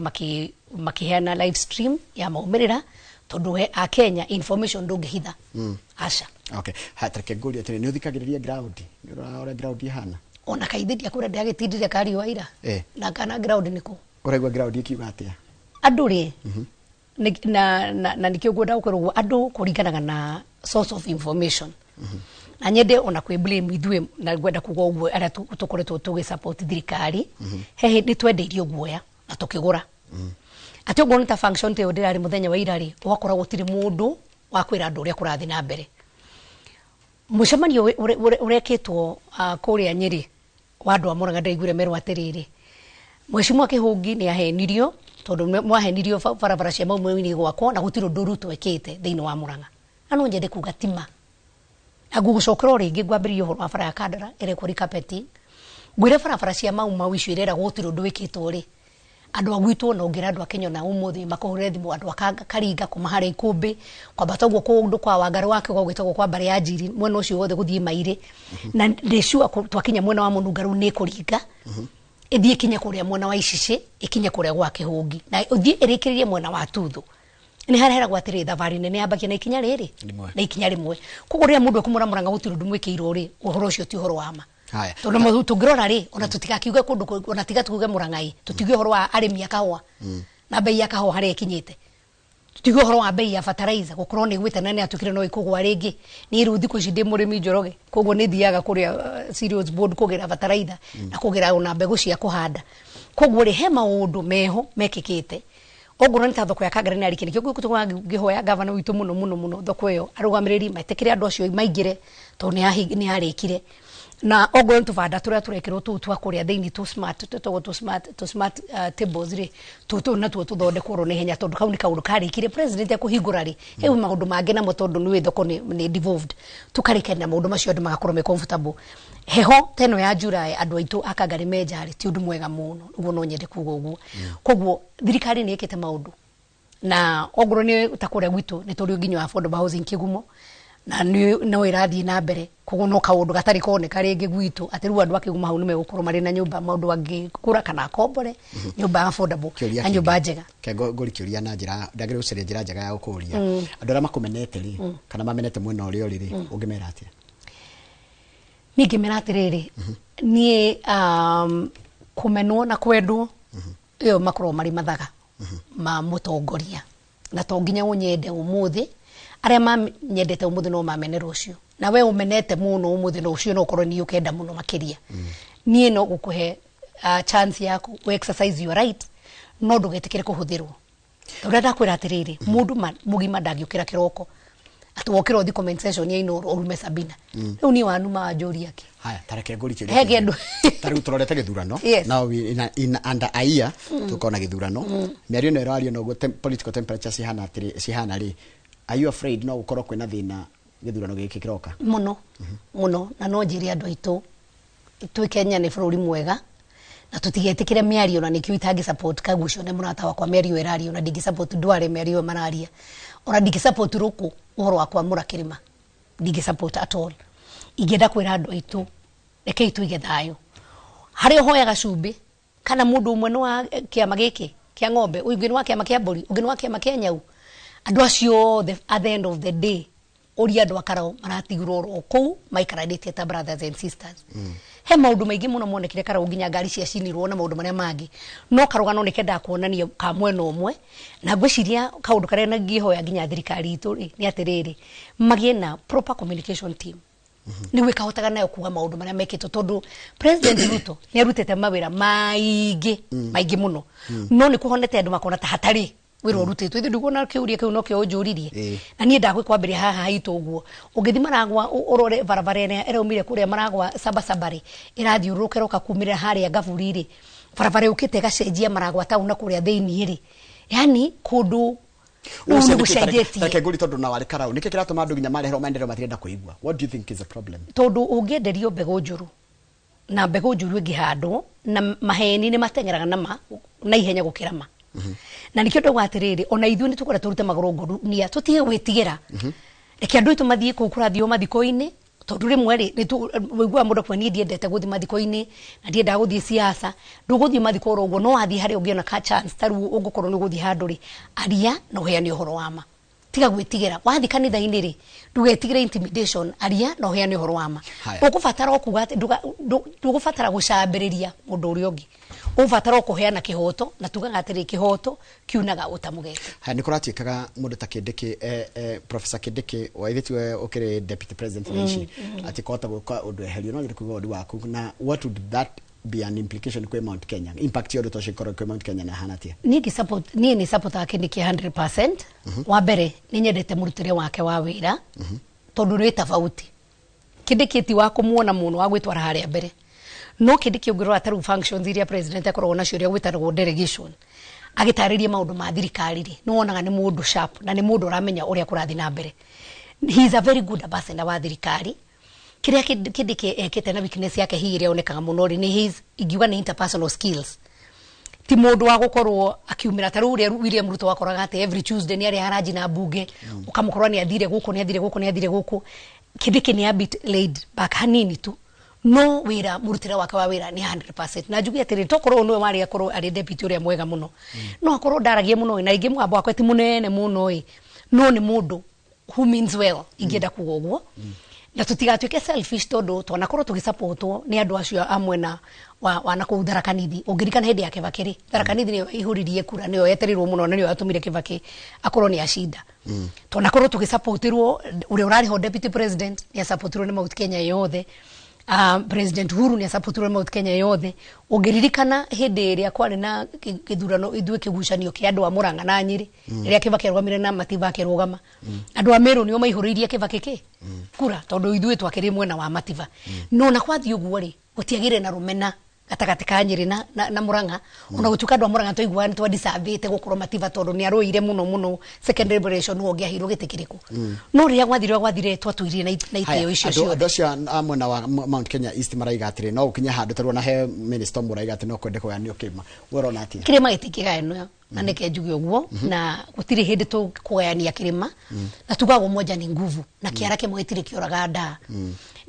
Speaker 2: makiheana live stream ya maumĩrĩra, tondũ he a Kenya information ndũngĩhitha, aca.
Speaker 1: Okay, ha tareke ngũrie atĩrĩ, nĩ ũthikagĩrĩria ground? Nĩ ũrora ũrĩa ground ihana?
Speaker 2: Ona kaithe ndiakwĩra ndĩagĩtindire kariũa ira na kana ground nĩkũ.
Speaker 1: Ũraigua ground ikiuga atĩa?
Speaker 2: Andũ rĩ, na nikĩo ngwenda gũkwĩra ũguo, andũ kũringanaga na source of information, na nyende ona kwĩ blame ithuĩ, na ngwenda kuga ũguo arĩa tũkoretwo tũgĩ support thirikari, he hĩndĩ twendeirio guoya na tũkĩgũra atĩ ũguo nĩ ta function ta ĩyo ndĩrarĩ mũthenya wa ira rĩ, ũgakora gũtirĩ mũndũ wa kwĩra andũ ũrĩa kũrathiĩ na mbere. Mũcemanio ũrekĩtwo kũrĩa Nyĩrĩ wa andũ a Mũrang'a, ndĩraiguire merwo atĩrĩrĩ, Mheshimiwa Kĩhũngi nĩ ahenirio, tondũ mwahenirio barabara cia Mau Mau-inĩ gwakwo na gũtirĩ ũndũ Ruto ekĩte thĩinĩ wa Mũrang'a. Na no nyende kuga tima na ngũgũcokera o rĩngĩ, ngwambĩrĩria ũhoro wa bara ya Kandara ĩrekwo recarpeting, ngwĩre barabara cia Mau Mau icio ireragwo gũtirĩ ũndũ wĩkĩtwo rĩ, andũ a gwitũ na ũngĩra andũ a Kenya na ũmũthĩ makũhũrĩre thimũ, andũ a Karinga kuma harĩa Ikũmbĩ kwambata ũguo kũndũ kwa Wangarĩ wa Kĩgo gwĩtagwo kwa mbarĩ ya Njiri, mwena ũcio wothe gũthiĩ Mairĩ, na ndĩ sure twakinya mwena wa Mũnunga rĩu nĩ ĩkũringa ĩthiĩ ĩkinye kũrĩa mwena wa Icicĩ, ĩkinye kũrĩa gwa Kĩhũngi na ũthiĩ ĩrĩkĩrĩrie mwena wa Tuthu. Nĩ hareheragwo atĩrĩ, thabarĩ nene yambagia na ikinya rĩrĩ.
Speaker 1: Rĩmwe.
Speaker 2: Na ikinya rĩmwe. Koguo rĩrĩa mũndũ ekumũra Mũrang'a gũtirĩ ũndũ mwĩkĩirwo rĩ, ũhoro ũcio ti ũhoro wa ma.
Speaker 1: Haya.
Speaker 2: Tondũ mũndũ tũngĩrora rĩ, ona tũtigakiuge kũndũ ona tiga tuge Mũrang'a, tũtiuge ũhoro wa arĩmi a kahũa na bei ya kahũa harĩa ĩkinyĩte, tũtiuge ũhoro wa bei ya fertilizer gũkorwo nĩ ĩgwĩte na nĩ atuĩkire no ĩkũgwa rĩngĩ. Niĩ rĩu thikũ ici ndĩ mũrĩmi Njoroge, koguo nĩ thiaga kũrĩa Cereals Board kũgĩra fertilizer na kũgĩra ona mbegũ cia kũhanda. Koguo rĩ, he maũndũ meho mekĩkĩte. Ongorwo nĩ ta thoko ya Kangara nĩ arĩkia, nĩkĩo ngũtũma ngĩhoya gavana witũ mũno mũno mũno, thoko ĩyo arũgamĩrĩri metĩkĩre andũ acio maingĩre, tondũ nĩ yarĩkire. Na ongorwo nĩ tũbanda tũrĩa tũrekĩrwo tũu twa kũrĩa thĩinĩ tũ smart, twĩtagwo tũ smart tables rĩ, tũtũ natuo tũthondekwo oro na ihenya, tondũ kau nĩ kaũndũ karĩkire president ekũhingũra rĩ, he maũndũ mangĩ namo, tondũ nĩ thoko nĩ devolved, tũkarĩkania na maũndũ macio, andũ magakorwo me comfortable. Heho ta ĩno ya July, andũ aitũ a Kangari menja rĩ, ti ũndũ mwega mũno ũguo, no nyende kuga ũguo. Koguo thirikari nĩ ĩkĩte maũndũ, na ongorwo nĩ ta kũrĩa gwitũ nĩ tũrĩ nginya affordable housing Kĩgumo na nĩ no ĩrathiĩ na mbere. Koguo no kaũndũ gatarĩ koneka rĩngĩ gwitũ atĩ rĩu andũ a Kĩgumo hau nĩ megũkorwo marĩ na nyũmba mũndũ angĩgũra kana akombore, nyũmba affordable
Speaker 1: Kĩũria
Speaker 2: na nyũmba njega.
Speaker 1: Ke ngũri kĩũria na njĩra ndagĩrĩire gũcaria njĩra njega ya gũkũria. Andũ arĩa makũmenete rĩ, kana mamenete mwena ũrĩa ũrĩ rĩ, ũngĩmera atĩa?
Speaker 2: Niĩ ngĩmera atĩrĩrĩ, niĩ kũmenwo na kwendwo ĩyo makoragwo marĩ mathaga ma mũtongoria, na to nginya ũnyende ũmũthĩ. Arĩa manyendete ũmũthĩ no mamene rũciũ, na we ũmenete mũno ũmũthĩ, no ũcio no ũkorwo niĩ ũkenda mũno makĩria. Niĩ no gũkũhe chance yaku ũ exercise your right, no ndũgetĩkĩre kũhũthĩrwo. Tondũ ndakwĩra atĩrĩrĩ, mũndũ mũgima ndangĩũkĩra kĩroko atĩ wokĩra ũthi comment section ya Inooro ũrume Sabina. Rĩu niĩ wanuma wanjũria kĩ?
Speaker 1: Haya, tareke ngũri kĩũria
Speaker 2: He
Speaker 1: kĩngĩ.
Speaker 2: kĩndũ.
Speaker 1: Ta rĩu tũrorete gĩthurano.
Speaker 2: Yes.
Speaker 1: Now we in under a year tũkona gĩthurano. Mĩario ĩno ĩrario noguo political temperature cihana atĩrĩ cihana rĩ, are you afraid no gũkorwo kwĩna thĩna gĩthurano gĩkĩ kĩroka?
Speaker 2: Mũno mũno, na no njĩre andũ aitũ twĩ Kenya nĩ bũrũri mwega na tũtigetĩkĩre mĩario, na nĩkĩo itangĩ support Kagucio nĩ mũrata wakwa, mĩario ĩrario, na ndingĩ support Ndware mĩario ĩyo mararia, ona ndingĩ support Rũkũ ũhoro wa kwamũra kĩrĩma, ndingĩ support at all. Ingĩenda kwĩra andũ aitũ, rekei tũige thayũ harĩa ũhoyaga cumbĩ, kana mũndũ ũmwe nĩ wa kĩama gĩkĩ kĩa ng'ombe, ũngĩ nĩ wa kĩama kĩa mbũri, ũngĩ nĩ wa kĩama kĩa nyau. Andũ acio othe at the end of the day Ũria andũ a Karau maratigirwo oro kũu maikaranĩtie ta brothers and sisters. He maũndũ maingĩ mũno monekire Karau, nginya ngari ciacinirwo na maũndũ marĩa mangĩ, no karũgano nĩ kendaga kuonania ka mwena ũmwe. Na ngwĩciria kaũndũ karĩa ngĩhoya nginya thirikari itũ rĩ, nĩ atĩrĩrĩ, magĩe na proper communication team nĩguo ĩkahotaga nayo kuga maũndũ marĩa mekĩtwo, tondũ President Ruto nĩ arutĩte mawĩra maingĩ maingĩ mũno, no nĩ kũhonete andũ makona ta hatarĩ wĩra ũrutĩtwo. Ithuĩ ndiguona kĩũria kĩu nokĩo ũnjũririe. Na niĩ ndagwĩkwambĩrĩria haha haitũ ũguo, ũngĩthiĩ Maragwa ũrore barabara ĩrĩa ĩraumire kũrĩa Maragwa Sabasaba rĩ, ĩrathiũrũrũka ĩroka kumĩrĩra harĩa Ngaburi rĩ, barabara yũkĩte ĩgacenjia Maragwa town na kũrĩa thĩiniĩ rĩ, yani kũndũ rĩu nĩ gũcenjetie.
Speaker 1: Reke ngũri, tondũ na warĩ Karau, nĩkĩ kĩratũma andũ nginya mareherwo maendeleo matirenda kũigua? What do you think is the problem?
Speaker 2: Tondũ ũngĩenderio mbegũ njũru na mbegũ njũru ĩngĩhandwo na maheni, nĩ mateng'eraga na ihenya gũkĩra ma. Na nĩkĩo ndauga atĩrĩrĩ, ona ithuĩ nĩ tũkwenda tũrute magũrũ ngũnia, tũtige gwĩtigĩra. Reke andũ aitũ mathiĩ kũu kũrathio mathiko-inĩ, tondũ rĩmwe rĩ wĩiguaga mũndũ akiuga, "Niĩ ndiendete gũthiĩ mathiko-inĩ na ndiendaga gũthiĩ siasa." Ndũgũthiĩ mathiko oro ũguo, no wathiĩ harĩa ũngĩona ka chance ta rĩu ũngĩkorwo nĩ ũgũthiĩ handũ rĩ, aria na ũheane ũhoro wa ma, tiga gwĩtigĩra. Wathiĩ kanitha-inĩ rĩ, ndũgetigĩre intimidation, aria na ũheane ũhoro wa ma.
Speaker 1: Haya.
Speaker 2: Ũkũbatara o kuga atĩ ndũgũbatara gũcambĩrĩria mũndũ ũrĩa ũngĩ, ũgũbatara o kũheana kĩhoto, na tugaga atĩrĩ, kĩhoto kiunaga ũtamũgete.
Speaker 1: Haya, nĩ kũratuĩkaga mũndũ ta Kindiki, Professor Kindiki, waithĩ tiwe ũkĩrĩ deputy president thaa ici, atĩ kũhota gwĩka ũndũ eherio. No nyende kũigua woni waku na what would that be an implication kwĩ Mount Kenya? Impact ya ũndũ ta ũcio ĩkorwo kwĩ Mount Kenya na hana atia?
Speaker 2: Niĩ ngĩ support, niĩ nĩ supportaga Kindiki 100%. Wa mbere, nĩ nyendete mũrutĩre wake wa wĩra, tondũ nĩ tofauti. Kindiki ti wa kũmuona mũno wa gwĩtwara harĩa mbere, no Kindiki ũngĩrora ta rĩu functions iria president akoragwo nacio, iria gwĩtagwo delegation, agĩtarĩria maũndũ ma thirikari rĩ, nĩ wonaga nĩ mũndũ sharp na nĩ mũndũ ũramenya ũrĩa kũrathiĩ na mbere. He is a very good ambassador wa thirikari. Kĩrĩa Kindiki ekĩte na weakness yake hihi ĩrĩa yonekaga mũno rĩ, nĩ his, ingiuga nĩ interpersonal skills. Ti mũndũ wa gũkorwo akiumĩra ta rĩu ũrĩa William Ruto wakoraga atĩ every Tuesday nĩ arĩ haranji na mbunge, ũkamũkorwo nĩ athire gũkũ, nĩ athire gũkũ, nĩ athire gũkũ. Kindiki nĩ a bit laid back hanini tu, no wĩra, mũrutĩre wake wa wĩra nĩ 100%. Na njuge atĩrĩ, tokorwo nĩwe warĩ akorwo arĩ deputy ũrĩa mwega mũno, no akorwo ndaragia mũno ĩ, na rĩngĩ mũgambo wakwe ti mũnene mũno ĩ, no nĩ mũndũ who means well, ingĩenda kuga ũguo. Na tũtigatuĩke selfish, tondũ twanakorwo tũgĩsupportwo nĩ andũ acio a mwena wa nakũu Tharaka Nithi. Ũngĩririkana hĩndĩ ya Kibaki rĩ, Tharaka Nithi nĩyo ĩihũririe kura, nĩyo yetereirwo mũno na nĩyo yatũmire Kibaki akorwo nĩ acinda. Twanakorwo tũgĩsupportirwo, ũrĩa ũrarĩ ho deputy president nĩ asupportirwo nĩ Mount Kenya yothe, President Uhuru nĩ asupportirwo nĩ Mount Kenya yothe. Ũngĩririkana hĩndĩ ĩrĩa kwarĩ na gĩthurano, ithuĩ kĩgucanio kĩa andũ a Murang'a na Nyĩrĩ, rĩrĩa Kibaki arũgamire na Matiba akĩrũgama, andũ a Meru nĩo maihũrĩirie Kibaki kĩ kura, tondũ ithuĩ twakĩrĩ mwena wa Matiba. No na kwathiĩ ũguo rĩ, gũtiagĩire na rũmena gatagatĩ ka Nyĩrĩ na Murang'a, ona gũtuĩka andũ a Murang'a twaiguaga nĩ twadicabĩte gũkorwo Matiba, tondũ nĩ arũire mũno mũno second liberation, nĩwe ũngĩaheirwo gĩtĩ kĩrĩkũ. No rĩrĩa gwathire gwathire, twatũirie na itĩo icio
Speaker 1: andũ
Speaker 2: ciothe.
Speaker 1: Andũ acio a mwena wa Mount Kenya East maraiga atĩrĩ, no ũkinye handũ tarĩu ona he minister ũmwe ũraiga atĩ no kwende kũgayanio kĩrĩma. We ũrona atĩa?
Speaker 2: Kĩrĩma gĩtingĩgayanio, na nĩke njuge ũguo, na gũtirĩ hĩndĩ tũkũgayania kĩrĩma, na tugaga umoja ni nguvu, na kĩara kĩmwe gĩtirĩ kĩoraga ndaa.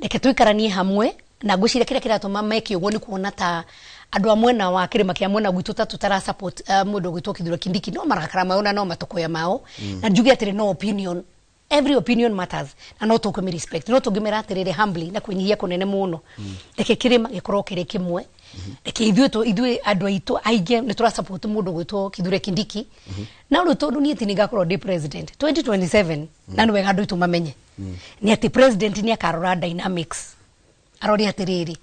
Speaker 2: Reke tũikaranie hamwe. Na ngwĩciria kĩrĩa kĩratũma meke ũguo nĩ kuona ta andũ a mwena wa kĩrĩma kĩa mwena gwitũ ta tũtara support mũndũ ũgwĩtwo Kithure Kindiki, no marakara mao na no matũkũya mao. Na njuge atĩrĩ, no opinion, every opinion matters, na no tũkũmĩ respect, no tũngĩmera atĩrĩrĩ humbly na kwĩnyihia kũnene mũno, reke kĩrĩma gĩkorwo kĩrĩ kĩmwe. Reke ithuĩ andũ aitũ aingĩ nĩ tũra support mũndũ ũgwĩtwo Kithure Kindiki. Na rĩu tondũ niĩ ti nĩngakorwo ndĩ president 2027, na nĩ wega andũ aitũ mamenye nĩ atĩ president nĩ akarora dynamics, arore atĩrĩrĩ,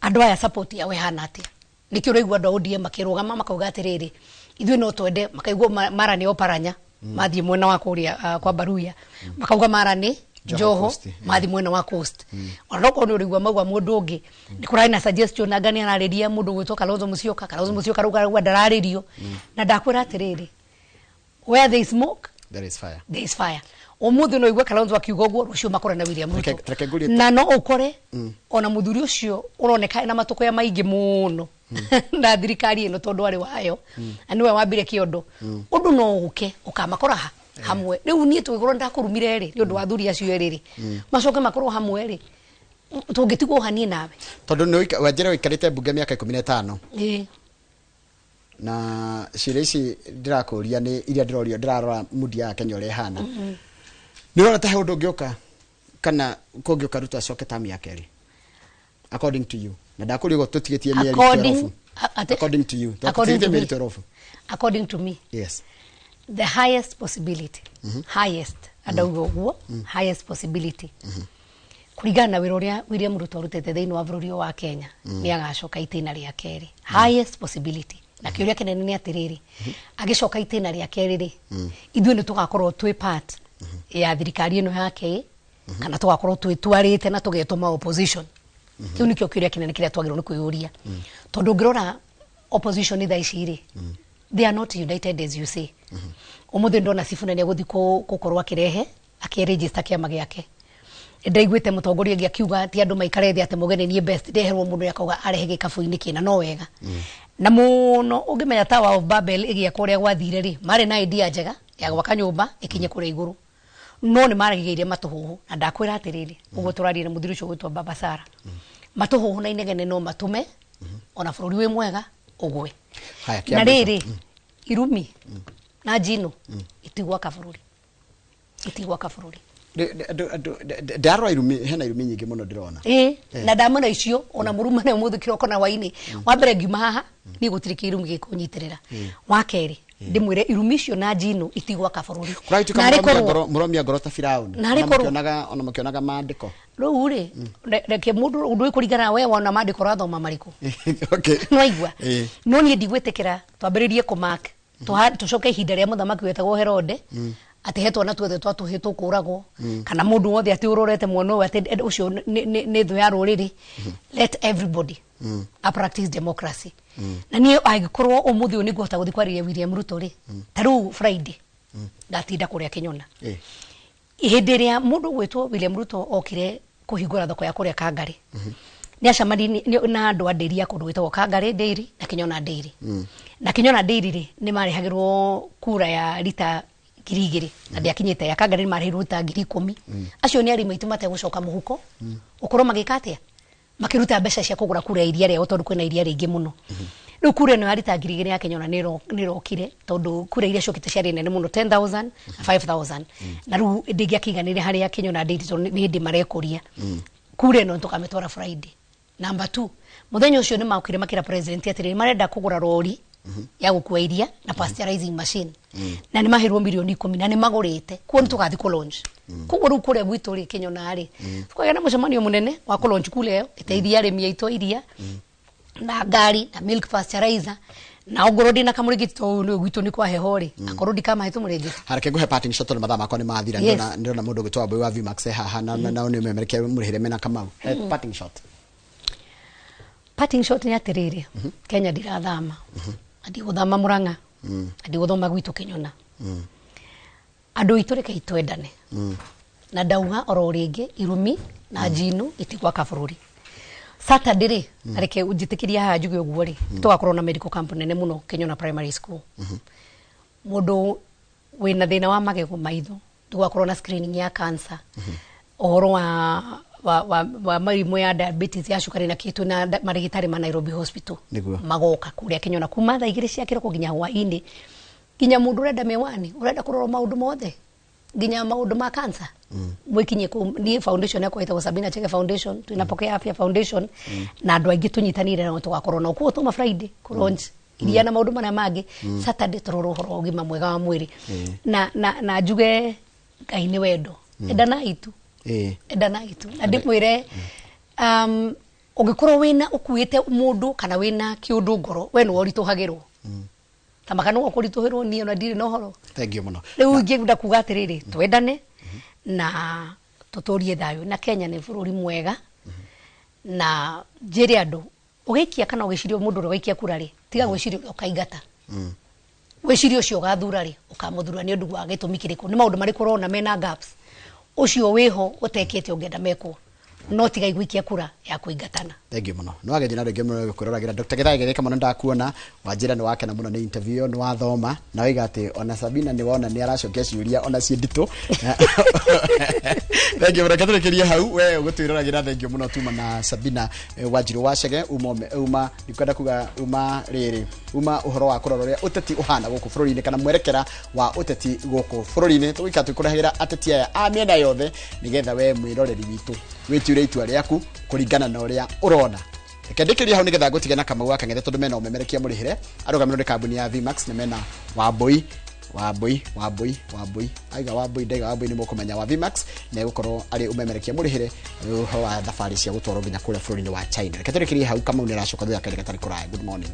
Speaker 2: andũ aya support yao ĩhana atĩa. Nĩkĩo ũraigua andũ a ODM makĩrũgama makauga atĩrĩrĩ, ithuĩ no twende, makaigua mara nĩ Oparanya mathiĩ mwena wa kũrĩa kwa Baruya, makauga mara nĩ
Speaker 1: Joho
Speaker 2: Joho
Speaker 1: Coast, yeah.
Speaker 2: mathiĩ mwena wa Coast. Ona no korwo nĩ ũraigua mauga mũndũ ũngĩ nĩ kũrarĩ na suggestion, anga nĩ ararĩria mũndũ ũgwĩtwo Kalonzo Musyoka. Kalonzo Musyoka rĩu arauga ndararĩrio. Na ndakwĩra atĩrĩrĩ, where there is smoke
Speaker 1: there is fire.
Speaker 2: There is fire. Umuthi no igue Kalonzo akiuga ũguo, rũciũ makore na William Ruto.
Speaker 1: Reke ngũrie
Speaker 2: Na no ũkore ona mũthuri ũcio ũroneka ena matũkũya maingĩ mũno na thirikari ĩno, tondũ arĩ wayo na nĩwe wambire kĩondo, ũndũ no ũke ũkamakora ha hamwe. Rĩu niĩ tũgĩkorwo ndakũrumire rĩ, nĩ ũndũ wa athuri acio erĩ rĩ, macoke makorwo hamwe rĩ, tũngĩtigwo hanie nawe.
Speaker 1: Tondũ nĩ wanjĩra ũikarĩte mbunge mĩaka 15.
Speaker 2: Ĩĩ.
Speaker 1: Na ciĩra ici ndĩrakũria nĩ iria ndĩrorio, ndĩrarora mundi ya Kenya ũrĩa ĩhana, nĩ ũrona ta he ũndũ ũngĩũka? Kana kũngĩũka Ruto acoke tamu ya kerĩ, according to you, na ndakũria ũguo tũtigĩtie mĩeri 12. According to you,
Speaker 2: According
Speaker 1: tũtigĩtie
Speaker 2: to
Speaker 1: mĩeri
Speaker 2: me.
Speaker 1: 12.
Speaker 2: According to me,
Speaker 1: yes,
Speaker 2: the highest possibility, highest, andauga ũguo, highest possibility, kũringana na wĩra ũrĩa William Ruto arutĩte thĩinĩ wa bũrũri ũyũ wa Kenya, nĩ agacoka itĩna rĩa kerĩ, highest possibility. Na kĩũria kĩnene nĩ atĩrĩrĩ, agĩcoka itĩna rĩa kerĩ rĩ, ithuĩ nĩ tũgakorwo twĩ part ya thirikari ĩno yake, kana tũgakorwo twĩtwarĩte na tũgetũma opposition? Kĩu nĩkĩo kĩũria kĩnene kĩrĩa twagĩrĩirwo nĩ kwĩyũria, tondũ ũngĩrora opposition thaa ici rĩ, they are not united. As you say, ũmũthĩ ndona Sifuna nĩ egũthiĩ gũkorwo akĩrehe akĩregister kĩama gĩake. Ndaiguĩte mũtongoria ũngĩ akiuga ti andũ maikare thĩ atĩ mũgeni niĩ best ndeherwo mũndũ akauga arehe gĩkabũ-inĩ kĩna no wega na mũno. Ũngĩmenya Tower of Babel ĩgĩakwo ũrĩa gwathire rĩ, marĩ na idea njega ya gwaka nyũmba ĩkinye kũrĩa igũrũ, no nĩ maragĩire matũhũhũ. Na ndakwĩra atĩrĩrĩ, ũguo tũraria na mũthuri ũcio gwĩtwo Baba Sara, matũhũhũ na inegene no matũme ona bũrũri wĩ mwega ũgwe.
Speaker 1: Haya, kĩa
Speaker 2: Na
Speaker 1: mũico.
Speaker 2: Rĩrĩ, irumi na njino itigwaka bũrũri, itigwaka bũrũri.
Speaker 1: Ndarora irumi, hena irumi nyingĩ mũno ndĩrona.
Speaker 2: Ĩĩ, na ndamona icio ona mũrumane ũmũthĩ kĩroko na hwainĩ. Wa mbere, ngiuma haha niĩ gũtirĩ kĩirumi gĩkũnyitĩrĩra. Wa kerĩ, ndĩmwĩre irumi icio na njino itigwaka bũrũri.
Speaker 1: Kũragĩtuĩka
Speaker 2: Narĩ korwo
Speaker 1: mũromia ngoro ta Firauni.
Speaker 2: Narĩ
Speaker 1: Ona ona mũkĩonaga maandĩko.
Speaker 2: Rĩu rĩ, reke mũndũ ũndũ ũkũringana na we wona maandĩko ũrathoma marĩkũ. Nĩwaigua? No niĩ ndigwĩtĩkĩra twambĩrĩrie kũmark, tũcoke ihinda rĩa mũthamaki wetagwo Herode, atĩ he twana tuothe twa tũhĩ tũkũragwo, kana mũndũ wothe atĩ ũrorete mwana ũyũ atĩ ũcio nĩ thũ ya rũrĩrĩ. Let everybody a practice democracy. Na niĩ angĩkorwo ũmũthĩ ũyũ nĩngũhota gũthiĩ kwarĩria William Ruto rĩ, ta rĩu Friday ndatinda kũrĩa Kĩnyona. Hĩndĩ ĩrĩa mũndũ gwĩtwo William Ruto okire kũhingũra thoko ya kũrĩa Kangarĩ, nĩ acemanirie na andũ a ndĩri ya kũndũ gwĩtagwo Kangarĩ Dairy na Kĩnyona Dairy. Na Kĩnyona Dairy rĩ, nĩ marehagĩrwo kura ya rita 2000, na ndĩakinyĩte. Ya Kangarĩ nĩ marehirwo rita 10,000. Acio nĩ arĩmi aitũ mategũcoka mũhuko ũkorwo magĩka atĩa, makĩruta mbeca cia kũgũra kura ya iria rĩao, tondũ kwĩna iria rĩingĩ mũno. Rĩu kura ĩno ya rita 2000 ya Kĩnyona nĩ ĩrokire, tondũ kura iria ciokĩte ciarĩ nene mũno, 10,000 na 5000, na rĩu ndĩngĩakĩiganĩire harĩa Kĩnyona Dairy, tondũ nĩ hĩndĩ marekũria. Kura ĩno tũkamĩtwara Friday. Number two, mũthenya ũcio nĩ makire makĩra president atĩrĩrĩ, marenda kũgũra rori ya gũkua iria na pasteurizing machine, na nĩ maheirwo mirioni 10 na nĩ magũrĩte. Kuo nĩ tũgathiĩ kũ launch. Koguo rĩu kũrĩa gwitũ rĩ, Kĩnyona rĩ, tũkagĩa na mũcemanio mũnene wa kũ launch kura ĩyo ĩteithie arĩmi aitũ a iria na ngari na milk pasteurizer. Na ongorwo ndina kamũrĩngĩti, tondũ nĩ gwitũ nĩ kwa heho rĩ, akorwo ndikamahe tũmũrĩngĩti.
Speaker 1: Hareke nguhe parting shot, tondũ mathaa makwa nĩ mathira.
Speaker 2: Yes.
Speaker 1: Ndĩrona mũndũ ũgĩtwo Wambui wa Vmax e haha na nao nĩ ũmemerekia mũrĩhĩre mena Kamau. He parting shot.
Speaker 2: Parting shot nĩ atĩrĩrĩ, Kenya ndirathama, na ndigũthama Mũrang'a, na ndigũthoma gwitũ Kĩnyona. Andũ aitũ, rekei twendane. Na ndauga oro rĩngĩ, irumi na njino itigwaka bũrũri. Saturday rĩ, na reke njĩtĩkĩrie haha njuge ũguo rĩ, tũgakorwo na medical camp nene mũno Kĩnyona Primary School. Mũndũ wĩna thĩna wa magego, maitho, tũgakorwo na screening ya cancer, ũhoro wa mĩrimũ ya diabetes, ya cukari na kĩtũ, na marĩgĩtarĩ ma Nairobi Hospital magoka kũrĩa Kĩnyona kuma thaa 2 cia kĩroko nginya hwainĩ, nginya mũndũ ũrenda mĩwani, ũrenda kũrorwo maũndũ mothe, nginya maũndũ ma cancer, mwĩkinyie kũu. Niĩ foundation yakwa ĩtagwo Sabina Chege Foundation, twĩna Afya Foundation na andũ aingĩ tũnyitanĩire nao, tũgakorwo nao kuo. Tuma Friday kũ launch iria na maũndũ marĩa mangĩ, Saturday tũrore ũhoro wa ũgima mwega wa mwĩrĩ. Na njuge Ngai nĩ wendo, endanai tu. Endanai tu. Na ndĩmwĩre, ũngĩkorwo wĩna ũkuĩte mũndũ kana wĩna kĩũndũ ngoro, we nĩwe ũritũhagĩrwo ta maka nĩwe ũkũritũhĩrwo, niĩ ona ndirĩ na ũhoro.
Speaker 1: Thank you mũno.
Speaker 2: Rĩu ingĩenda kuga atĩrĩrĩ, twendane na tũtũrie thayũ, na Kenya nĩ bũrũri mwega. Na njĩre andũ, ũgĩikia kana ũgĩciria mũndũ ũrĩa waikia kura rĩ, tiga gwĩciria ũrĩa ũkaingata, wĩcirie ũcio ũgathura rĩ, ũkamũthura nĩ ũndũ wa gĩtũmi kĩrĩkũ, nĩ maũndũ marĩkũ ũrona mena gaps ũcio wĩho ũtekĩte ũngĩenda mekwo, no tiga igũikia kura ya kũingatana.
Speaker 1: Thank you mũno. Nĩ wageria na rĩngĩ mũno kwĩroragĩra Dr. Githai gĩthĩka mũno. Ndakuona wanjĩra nĩ wakena mũno nĩ interview ĩyo, nĩ wathoma na waiga atĩ ona Sabina nĩ wona nĩ aracokia ciũria ona ciĩ nditũ. Thank you mũno. Reke hau we ũgũtwĩroragĩra. Thank you mũno. Tuma na Sabina Wanjirũ wa Chege, uma ndikwenda kuga uma rĩrĩ. Uma ũhoro wa kũrora ũrĩa ũteti ũhana gũkũ bũrũri-inĩ kana mwerekera wa ũteti gũkũ bũrũri-inĩ. Tũgũikara tũkũrehagĩra ateti aya a mĩena yothe nĩgetha we mwĩroreri witũ wĩtuĩre itua rĩaku kũringana na ũrĩa ũrona. Reke ndĩkĩrie hau nĩgetha ngũtige na Kamau wa Kang'ethe, tondũ mena ũmemerekia mũrĩhĩre arũgamĩrĩrwo nĩ kambuni ya Vmax, na mena Wambui Wambui Wambui Wambui aiga Wambui ndaiga Wambui nĩ mũkũmenya wa Vmax na egũkorwo arĩ ũmemerekia mũrĩhĩre ũhoro wa thabarĩ cia gũtwarwo nginya kũrĩa bũrũri-inĩ wa China. Reke tũrĩkĩrie hau. Kamau nĩ aracoka thutha kahinda gatarĩ kũraya. Good morning.